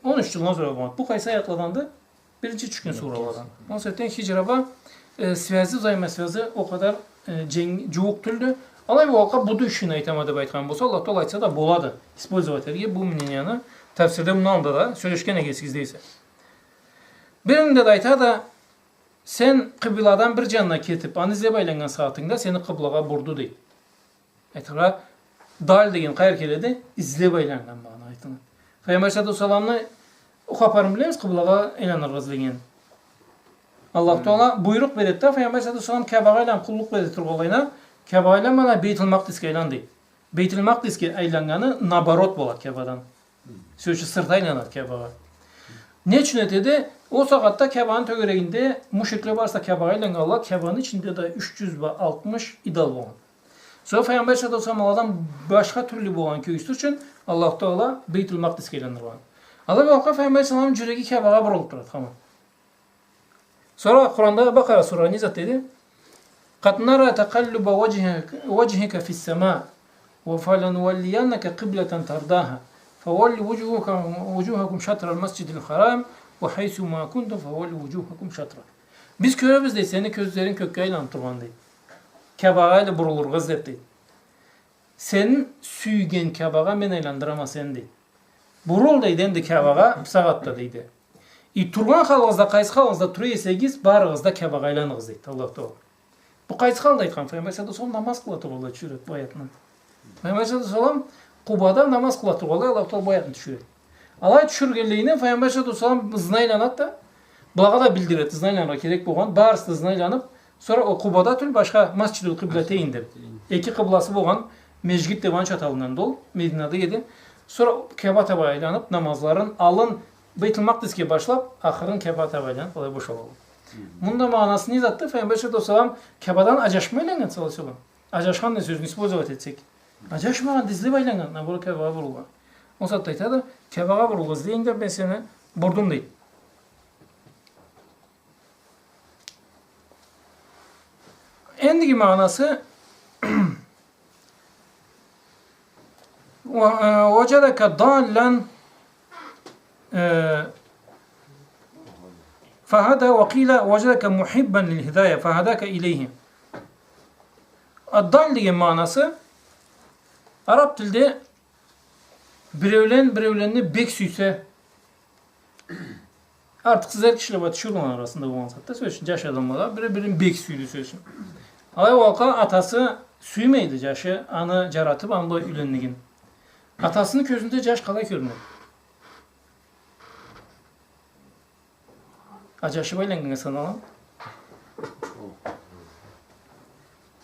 Он юч джылдан сора болгъан. Бу къайсы аятладанды? Биринчи тюшген сураладан. Ол себебден хиджрагъа, э, связи, взаимосвязи ол къадар, э, джен-, джууукъ тюлдю. Алай болгъанлыкъгъа, бу да ючюн айтама деб айтхан болса, Аллах Таала айтса да болады. Использовать этерге бу мненияны тафсирде мындан алда да сёлешген экенсиз, дейсе. Биринде да айтады, сен къыбладан бир джанына кетиб, аны излеб айланнган сагъатынгда сени къыблагъа бурду, дейди. Айтыргъа, даль деген къайры келеди? Излеб айланнган магъана айтылады. Файгъамбар алейхиссалату уассаламны ол хапарын билебиз, къыблагъа айланыргъа излеген. Аллах Таала буйрукъ береди да, Файгъамбар алейхиссалату уассалам Каабагъа айланыб къуллукъ бере тургъанлайына, Каабагъа айланма да, Бейтул Макъдисге айлан, дейди. Бейтул Макъдисге айланнганы наоборот болады Каабадан. Сёз ючюн, сырты айланады Каабагъа. Не ючюн этеди? Ол сагъатда Каабаны тёгерегинде мушрикле барысы да Каабагъа айланнганла, Каабаны ичинде да юч джюз бла алтмыш идол болгъан. Сора Файгъамбар алейхиссалату уассалам аладан башха тюрлю болгъан кёргюзтюр ючюн Аллаху Таала Бейтул Макъдисге айландыргъан. Алай бу вакътда Файгъамбар алейхиссалату уассаламны джюреги Каабагъа бурулуб турады хаман. Сора Къуранда, Бакъара сура не зат деди? قد نرى تقلب وجهك، وجهك في السماء، فلنولينك قبلة ترضاها، فولوا وجوهك، وجوهكم شطر المسجد الحرام، وحيث ما كنتم فولوا وجوهكم شطره. Биз кёребиз, дейди, сени кёзлеринг кёкге айланыб тургъанын, дейди. Каабагъа айлы бурулургъа излеб, дейди. Сен сюйген Каабагъа мен айландырама сени, дейди. Бурул, дейди, энди Каабагъа бусагъатда, дейди. И тургъан халыгъызда, къайсы халыгъызда тура эсегиз, барыгъыз да Каабагъа айланыгъыз, дейди Аллаху Таала. Бу къайсы халда айтхан? Файгъамбар саллаллаху алейхи ва саллам намаз къыла тургъанлай тюшюреди бу аятны. Файгъамбар саллаллаху алейхи ва саллам Къубада намаз къыла тургъанлай Аллаху Таала бу аятны тюшюреди. Алай тюшюргенлейине Файгъамбар саллаллаху алейхи ва саллам ызына айланады да, булагъа да билдиреди, ызына айланыргъа керек болгъан, барысы да ызына айланыб, сора ол Къубада тюл, башха Масджидул Къиблатейн деб, эки къыбласы болгъан межгит деб, аны чаталындан да ол, Мединада эди. Сора Кааба таба айланыб, намазларын алын Бейтул Макъдисге башлаб, ахырын Каабагъа таба айланыб, алай бошалгъан. Мында магъанасы не затды? Файгъамбар саллаллаху алейхи ва саллам Каабадан аджашмай айланнган, саллаллаху алейхи ва саллам. Аджашхан деген сёзню использовать этсек. Аджашмагъан, излеб айланнган, наоборот, Каабагъа бурулгъан. Ол сагъатда айтады, Каабагъа бурул, излейим деб мен сени бурдум, дейди. Эндиги магъанасы, و-، э, وجدك ضالا, э, فهدى, وقيل وجدك محبا للهداية فهداك إليه. Аддал деген магъанасы, араб тилде биреулен биреуленни бек сюйсе, артыкъсыз эр кишиле бла тиширыуланы арасында болгъан затды, сёз ючюн, джаш адамла да бири-бирин бек сюйдю, сёз ючюн. Алай ол вакътда атасы сюймейди джашы аны джаратыб, аны бла юйленнигин. Атасыны кёзюнде джаш къалай кёрюнеди? Аджашыб айланнганнга саналамы?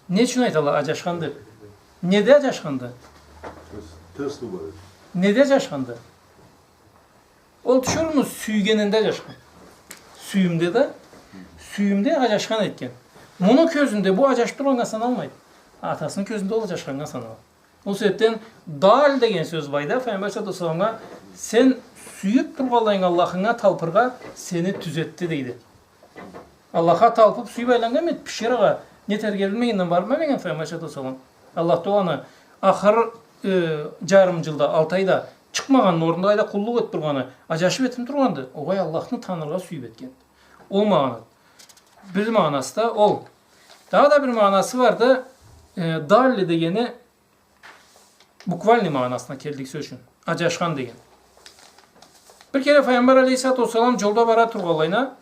Не ючюн айталла аджашхан деб? Неде аджашханды? Терс, терс бла барды. Неде аджашханды? Ол тиширыуну сюйгенинде аджашхан. Сюйюмде да, сюйюмде аджашхан этген. Муну кёзюнде бу аджашыб тургъаннга саналмайды. Атасыны кёзюнде ол аджашханнга саналады. Ол себебден дал деген сёз былайда Файгъамбар саллаллаху алейхи ва салламгъа, сен сюйюб тургъанлайынг Аллахынга талпыргъа сени тюзетди, дейди. Аллахха талпыб, сюйюб айланнган эди, пещерагъа не этерге билмегенден барыб, ма, деген Файгъамбар саллаллаху алейхи ва саллам. Аллах Тааланы ахыр, э, джарым джылда, алты айда чыкъмагъанны орнунда алайда къуллукъ этиб тургъаны, аджашыб этиб тургъанды. Огъай, Аллахны таныргъа сюйюб этген. Ол магъана. Бир магъанасы да ол. Дагъыда бир магъанасы барды, э, далли дегени буквальный магъанасына келдик, сёз ючюн. Аджашхан деген. Бир кере Файгъамбар алейхиссалату уассалам джолда бара тургъанлайына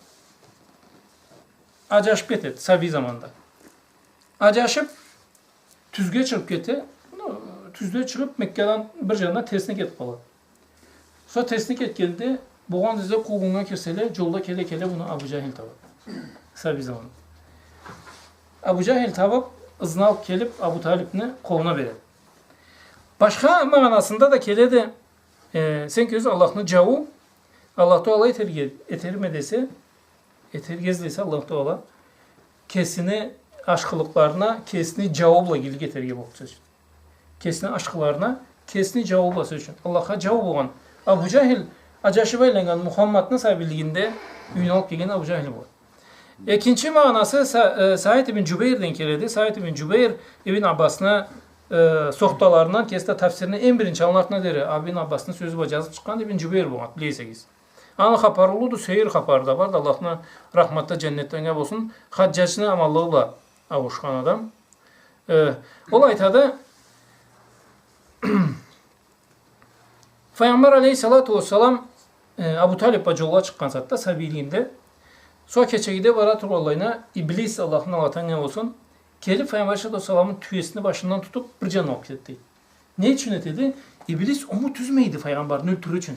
аджашыб кетеди, сабий заманда. Аджашыб, тюзге чыгъыб кете, ну, тюзге чыгъыб, Меккадан бир джанына терсине кетиб къалады. Сора терсине кетгенде, бугъан излеб къуугъуннга кирселе, джолда келе-келе муну Абу Джахил табады. Сабий заман. Абу Джахил табыб, ызын алыб келиб, Абу Талибни къолуна береди. Башха магъанасында да келеди, э, сен кёресе Аллахны джауу, Аллах Таала этерге, этерме десе, этерге излесе Аллах Таала, кесини ашхылыкъларына, кесини джауу бла игилик этерге боллукъду, сёз ючюн. Кесини ашхыларына, кесини джауу бла, сёз ючюн. Аллахха джауу болгъан. Абу Джахил, аджашыб айланнган Мухаммадны сабийлигинде юйюне алыб келген Абу Джахил болгъан. Экинчи магъанасы Са-, э, Саид ибн Джубейрден келеди. Саид ибн Джубейр Ибн Аббасны, э, сохталарындан, кеси да тафсирни эм биринчи аллындан артына дери Ибн Аббасны сёзю бла джазыб чыкъгъан Ибн Джубейр болгъан, билесегиз. Аны хапары уллуду, сейир хапары да барды, Аллахны рахматы, джаннети анга болсун. Хаджаджны аманлыгъы бла ауушхан адам. Э, ол айтады, Файгъамбар алейхиссалату уассалам, э, Абу Талиб бла джолгъа чыкъгъан сагъатда, сабийлигинде, сора кечегиде бара тургъанлайына, Иблис, Аллахны налаты анга болсун, келиб Файгъамбар алейхиссалату уассаламны тюесини башындан тутуб, бир джанына алыб кетеди, дейди. Не ючюн этеди? Иблис умут юзмейди Файгъамбарны ёлтюрюр ючюн.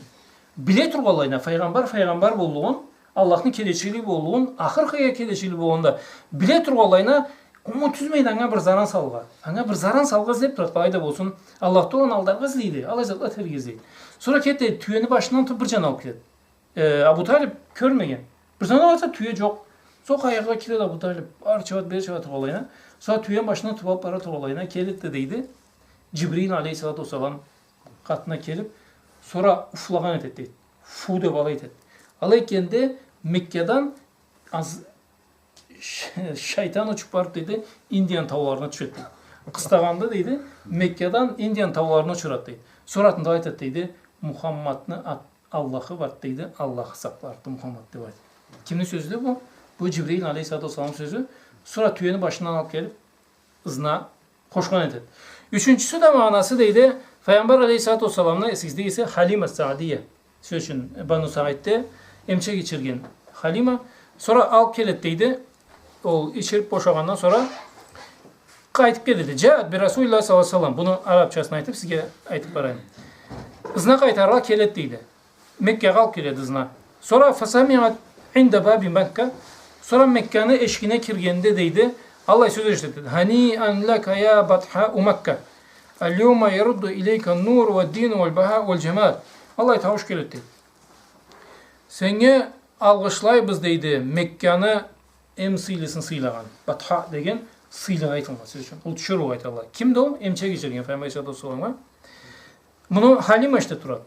Биле тургъанлайына Файгъамбар, Файгъамбар боллугъун, Аллахны келечилиги боллугъун, ахыр хайыр келечилиги болгъанда, биле тургъанлайына Умут юзмейди анга бир заран салыргъа. Анга бир заран салыргъа излеп турады, къалай да болсун. Аллах Таала аны алдаргъа излейди, аллай затла этерге излейди. Сора кетеди, тюени башындан тутуп бир джан алып кетеди. Э, Абу Талиб кёрмеген. Бир заман къараса, тюе джокъ. Сора къайгъыгъа киреди Абу Талиб. Ары чабады, бери чабады тургъанлайына. Сора тюени башындан тутуп алып бара тургъанлайына келеди да, дейди, Джибрил алейхиссалату уассалам къатына келип, сора уфлагъан этеди, дейди. Фу деп алай этеди. Алай этгенде Меккадан аз-, ш-, шайтан учуп барып, дейди, Индияны тауларына тюшеди, дейди. Къыстагъанда, дейди, Меккадан Индияны тауларына учурады, дейди. Сора артында айтады, дейди, Мухаммадны ат-, Аллахы барды, дейди, Аллахы сакъларды Мухаммад деп айтады. Кимни сёзюдю бу? Бу Джибрил алейхиссалату уассаламны сёзю. Сора тюени башындан алып келип, ызына къошхан этеди. Ючюнчюсю да магъанасы, дейди, Файгъамбар алейхиссалату уассаламны, эсигизде эсе, Халима Саадия, сёз ючюн, Бану Саидде эмчек ичирген Халима. Сора алып келеди, дейди, ол ичирип бошагъандан сора къайтып келеди. Джаат би Расулиллах саллаллаху алейхи ва саллам. Буну арабчасын айтып, сизге айтып барайым. Ызына къайтарыргъа келеди, дейди. Меккагъа алып келеди ызына. Сора фасамиат инда баби Макка. Сора Мекканы эшигине киргенде, дейди, аллай сёз эшитеди. Ханиан лака я батха у Макка. Аль-яума ярудду илейка нур ва дин валь баха валь джамал. Аллай таууш келеди, дейди. Сеннге алгъышлайбыз, дейди, Мекканы эм сыйлысын сыйлагъан. Батха деген сыйлыкъ айтылгъан сёз ючюн. Ол тюшюрюу айталла. Кимди ол? Эмчек ичирген Файгъамбар алейхиссалату уассаламгъа. Муну Халима эшитип турады.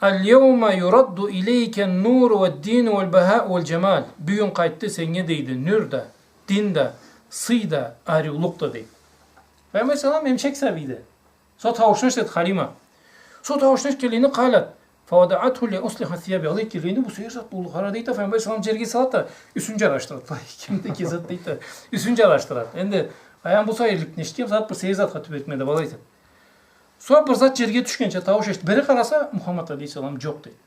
Аль-яума юрадду илейка нур ва дин валь баха валь джамал. Бюгюн къайтды сеннге, дейди, нюр да, дин да, сый да, ариулукъ да, дейди. Файгъамбар алейхиссалам эмчек сабийди. Сора тауушну эшитеди Халима. Сора тауушну эшитгенлейине къалат. Фавадаатху ли услиха сияби. Алай келгенде бу сейир зат болду, къара, дейди да, Файгъамбар алейхиссалам джерге салады да, юсюн джарашдырады. Былай кимди ки зат, дейди да, юсюн джарашдырады. Энди, аян бу сейирликни эшитген зат бир сейир затха тюбетмеди, былай айтады. Сора бир зат джерге тюшгенча тауш эшит. Бери къараса, Мухаммад алейхиссалам джокъ, дейди.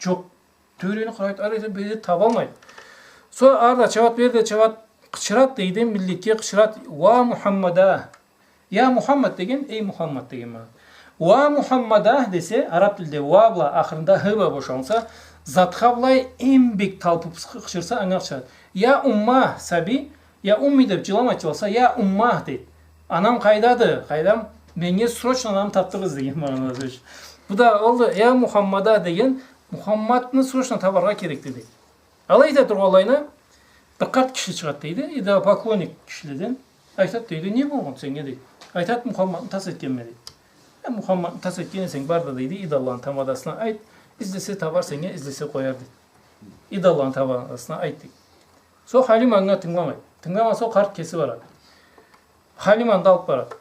Джокъ. Тёгерегине къарайды, ары да бери да табалмайды. Сора ары да чабат, бери да чабат, къычырат, дейди, миллетге къычырат. Уа Мухаммада. Я Мухаммад деген, эй Мухаммад деген магъана. Уа Мухаммада десе, араб тилде уа бла, ахырында х бла бошалынса, затха былай эм бек талпып къычырса, анга къычырат. Я умма, сабий, я умми деп джыламайды, джыласа, я умма дейди. Анам къайдады, къайдам, меннге срочно анамы тапдырыгъыз деген магъанада сёз. Бу да олду, я Мухаммада деген, Мухаммадны срочно табаргъа керекди, дейди. Алай эте тургъанлайына, бир къарт киши чыгъат, дейди, идолопоклонник кишиледен. Айтат, дейди, не болгъан сеннге, дейди. Айтат, Мухаммадны тас этгенме, дейди. Э, Мухаммадны тас этген эсенг, бар да, дейди, идолланы тамадасына айт, излесе табар сеннге, излесе къояр, дейди. Идолланы тамадасына айт, дейди. Сора Халима анга тынгыламайды. Тынгыламаса, ол къарт кеси барады. Халиманы да алып барады.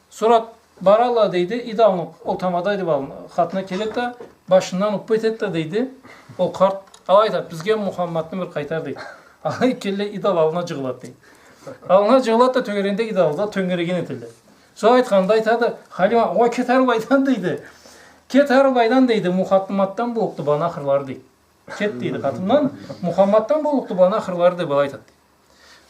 Сора баралла, дейди, идолну ол тамада деп алгъан хатына келеди да, башындан уппа этеди да, дейди, ол къарт, алай айтады, бизге Мухаммадны бир къайтар, дейди. Алай келле, идол аллына джыгъылады, дейди. Аллына джыгъылады да, тёгерегинде идол да тёнгереген этелле. Сора айтханында айтады, Халима, ой, кет ары былайдан, дейди. Кет ары былайдан, дейди, Мухаммаддан боллукъду бу аны ахырлары, дейди. Кет, дейди, къатымдан, Мухаммаддан боллукъду бу аны ахырлары, деп алай айтады.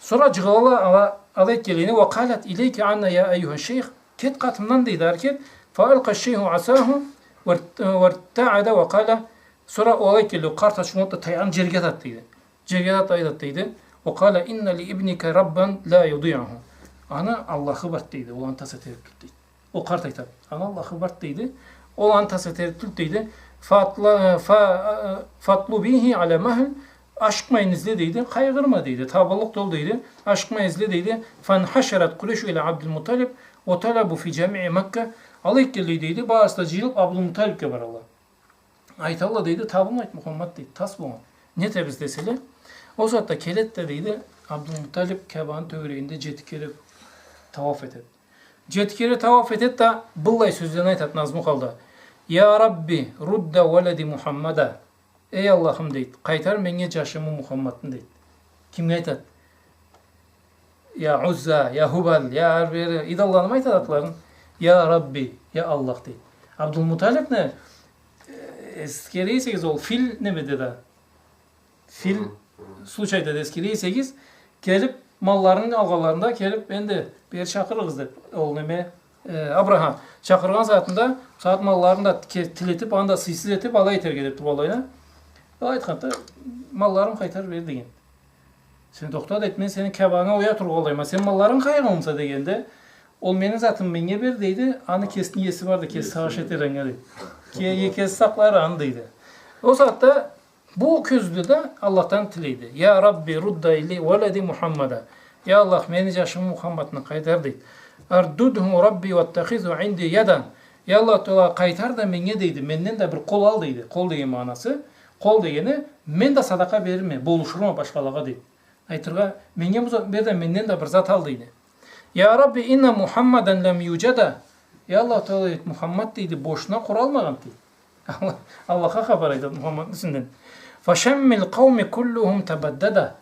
Сора джыгъылалла ала, алай келгенлейине, ва къалат илейка анна я айюха шейх. Кет къатымдан, дейди, ары кет. Фа алкъа шейху асаху вар-, вартаада ва къала. Сора ол алай келди, къарт ачыуланды да, таягъын джерге атат, дейди. Джерге атат, айтат, дейди. Ва къала инна ли ибника раббан ла юдиуху. Аны Аллахы барды, дейди, ол аны тас этерик тюлдю, дейди. Ол къарт айтат. Аны Аллахы барды, дейди. Ол аны тас этерик тюлдю, дейди. Фатла-, фа-, фатлубихи аля махл. Ашыкъмайын изле, дейди. Къайгъырма, дейди. Табыллыкъ тюл, дейди. Ашыкъмайын изле, дейди. Фанхашарат Къурейшу иля Абдулмуталиб ва талабу фи джамиъи Макка. Алай келле, дейди. Барысы да джыйылып Абдулмуталибге баралла. Айталла, дейди, табылмайды Мухаммад, дейди, тас болгъан. Не этербиз деселе, ол сагъатда келеди да, дейди, Абдулмуталиб Каабаны тёгерегинде джети кере тауаф этеди. Джети кере тауаф этеди да, быллай сёзлени айтады назму халда. Я Рабби, рудда валади Мухаммада. Эй Аллахым, дейди, къайтар меннге джашымы Мухаммадны, дейди. Кимге айтады? Я Узза, я Хубал, я ары-бери, идолланы айтады атларын. Я Рабби, я Аллах, дейди. Абдулмуталибни, э, эсгере эсегиз, ол фил немеде да. Фил случайда да эсгере эсегиз, келип, малларын алгъанларында келип, энди бери чакъырыгъыз деп, ол неме, э, Абраха чакъыргъан сагъатында, сагъат малларын да ке-, тилетип, аны да сыйсыз этип, алай этерге деп тургъанлайына. Алай айтханда, малларын къайтарып бер деген. Сен тохта, дейди, мен сени Каабанга уя тургъанлайма, сен малларынгы къайгъылымыса дегенде, ол мени затымы меннге бер, дейди, аны кесини иеси барды, кеси сагъыш этер анга, дейди. Ке-, кеси сакълар аны, дейди. Ол сагъатда бу кёзюуде да Аллахдан тилейди. Я Рабби, рудда илей валади Мухаммада. Я Аллах, мени джашымы Мухаммадны къайтар, дейди. Ардудху Рабби ваттахизху инди ядан. Я Аллах Тааля, къайтар да меннге, дейди, менден да бир къол ал, дейди. Къол деген магъанасы, къол дегени, мен да садакъа берирме, болушурма башхалагъа, дейди. Айтыргъа, меннге бу затны бер да, менден да бир зат ал, дейди. Я Рабби, инна Мухаммадан лам юджада. Я Аллах Тааля, дейди, Мухаммад, дейди, бошуна къуралмагъан, дейди. Аллах-, Аллахха хапар айтады Мухаммадны юсюнден. Фашаммил къауми куллухум табаддада.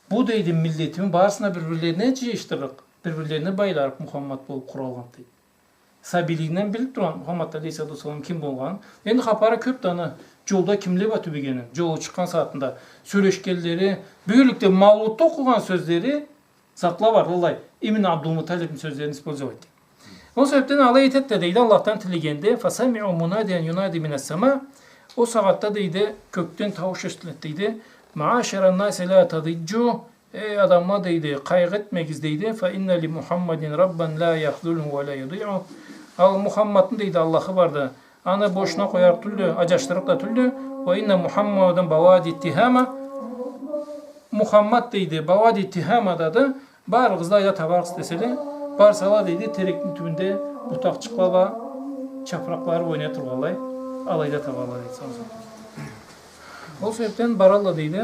Бу, дейди, миллетими барысын да бир-бирлерине джыйышдырыкъ, бир-бирлерине байларыкъ Мухаммад болуп къуралгъан, дейди. Сабийлигинден билип тургъан Мухаммад алейхиссалату уассалам ким болгъанын. Энди хапары кёпдю аны, джолда кимле бла тюбегенин, джолгъа чыкъгъан сагъатында сёлешгенлери, бюгюнлюкде Маулудда окъугъан сёзлери, затла бар, аллай, Ибн Абдулмуталибни сёзлерин использовать этген. Ол себепден алай этеди да, дейди, Аллахдан тилегенде, фасамиу мунадиян юнади минас-сама. Ол сагъатда, дейди, кёкден таууш эшитиледи, дейди. Маашаран-наси ла тадиджу, эй адамла, дейди, къайгъы этмегиз, дейди. Фа инна ли Мухаммадин Раббан ла яхзулху ва ла юдиу. Ал Мухаммадны, дейди, Аллахы барды. Аны бошуна къоярыкъ тюлдю, аджашдырырыкъ да тюлдю. Ва инна Мухаммадан бавади тихама. Мухаммад, дейди, бавади тихамадады. Барыгъыз да алайда табарыкъсыз деселе, барсала, дейди, терекни тюбюнде бутакъчыкъла бла чапыракълары ойнай тургъанлай, алайда табарла, дейди, сора. Ол себепден баралла, дейди,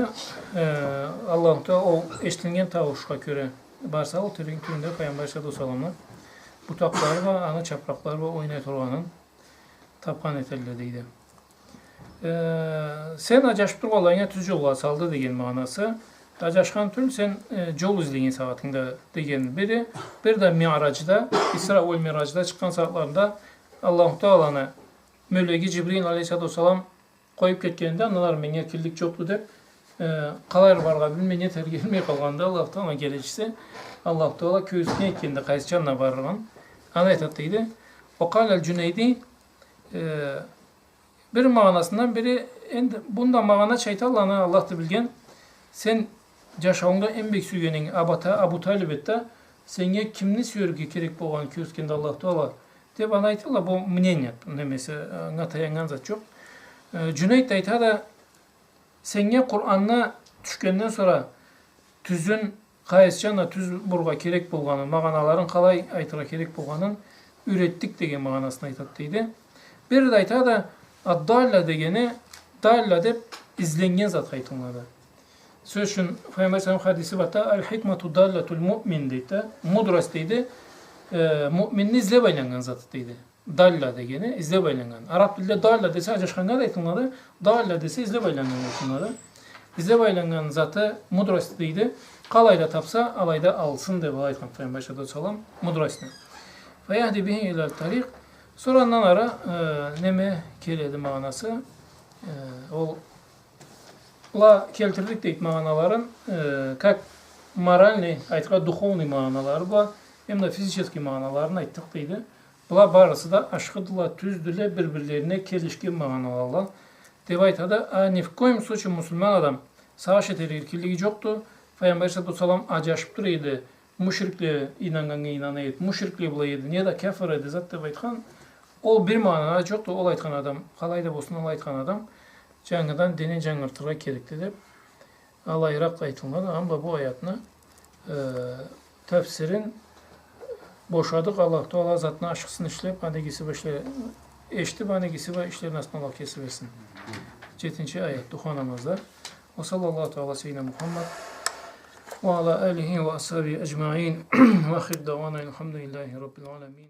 э, Аллаху Тааля ол эшитилген тауушха кёре барсала, ол терекни тюбюнде Пайгъамбар алейхиссалату уассаламны бутакълары бла, аны чапыракълары бла ойнай тургъанын тапхан этелле, дейди. Э, сен аджашып тургъанлайынга тюз джолгъа салды деген магъанасы. Аджашхан тюл, сен, э, джол излеген сагъатынгда деген бири. Бир да Миъраджда, Исра уа Миъраджда чыкъгъан сагъатларында Аллаху Тааланы мёлеги Джибрил алейхиссалату уассалам къоюп кетгенинде, аналар, меннге эркинлик джокъду деп, э, къалай барыргъа билмей, не этерге билмей къалгъанда, Аллаху Тааланы келечиси, Аллаху Тааля кёргюзтген этгенди къайсы джанына барырыгъын. Аны айтады, дейди. Ва къала аль-Джунейди, э, бир магъанасындан бири, энди, бунда магъанача айталла, аны Аллах да билген, сен джашаунгда эм бек сюйгенинг Абу Та-, Абу Талиб эди да, сеннге кимни сюерге керек болгъанын кёргюзтгенди Аллаху Тааля, деп аны айталла, бу мнение, немеси, анга таяннган зат джокъ. Э, Джунейд да айтады, сеннге Къуранны тюшгенден сора тюзюн, къайсы джанына тюз бурургъа керек болгъанын, магъаналарын къалай айтыргъа керек болгъанын юйретдик деген магъанасын айтады, дейди. Бир да айтады, ад-далла дегени, далла деп изленнген затха айтылынады. Сёз ючюн, Пайгъамбар саллаллаху алейхи ва саллам хадиси бла да, аль-хикмату даллатуль муъмин, дейди да, мудрость, дейди, э, муъминни излеп айланнган заты, дейди. Далла дегени излеп айланнган. Араб тилде далла десе, аджашханнга да айтылынады, далла десе, излеп айланнган да айтылынады. Излеп айланнган заты мудрость, дейди. Къалайда тапса, алайда алсын, деп алай айтхан Пайгъамбар саллаллаху алейхи ва саллам мудростьну. Фа яхди бихи иля тарикъ. Сора андан ары, э, неме келеди магъанасы, э, ол Была келтирдик, дейди, магъаналарын, э, как моральный, айтыргъа, духовный магъаналары бла, эм да физический магъаналарын айтдыкъ, дейди. Была барысы да ашхыдыла, тюздюле, бир-бирлерине келишген магъаналадыла, деп айтады. А ни в коем случае муслиман адам сагъыш этерге эркинлиги джокъду. Пайгъамбар алейхиссалату уассалам аджашып тура эди, мушрикле ийнаннганнга ийнана эди, мушрикле бла эди, неда кяфыр эди, зат деп айтхан. Ол бир магъанада джокъду, ол айтхан адам, къалай да болсун, ол айтхан адам джангыдан динин джангыртыргъа керекди деп, алайыракъ айтылынады. Амма бу аятны, э, тафсирин бошадыкъ. Аллаху Таала затны ашхысын ишлеп, аны игиси бла ишле-, эшитип, аны игиси бла ишлерин астына Аллах кеси берсин. Джетинчи аят, духа намазда. Ва саллаллаху таала ала саййидина Мухаммад ва ала алихи ва асхабихи аджмаин. Ва ахир дауана алхамдулиллахи раббил аламин.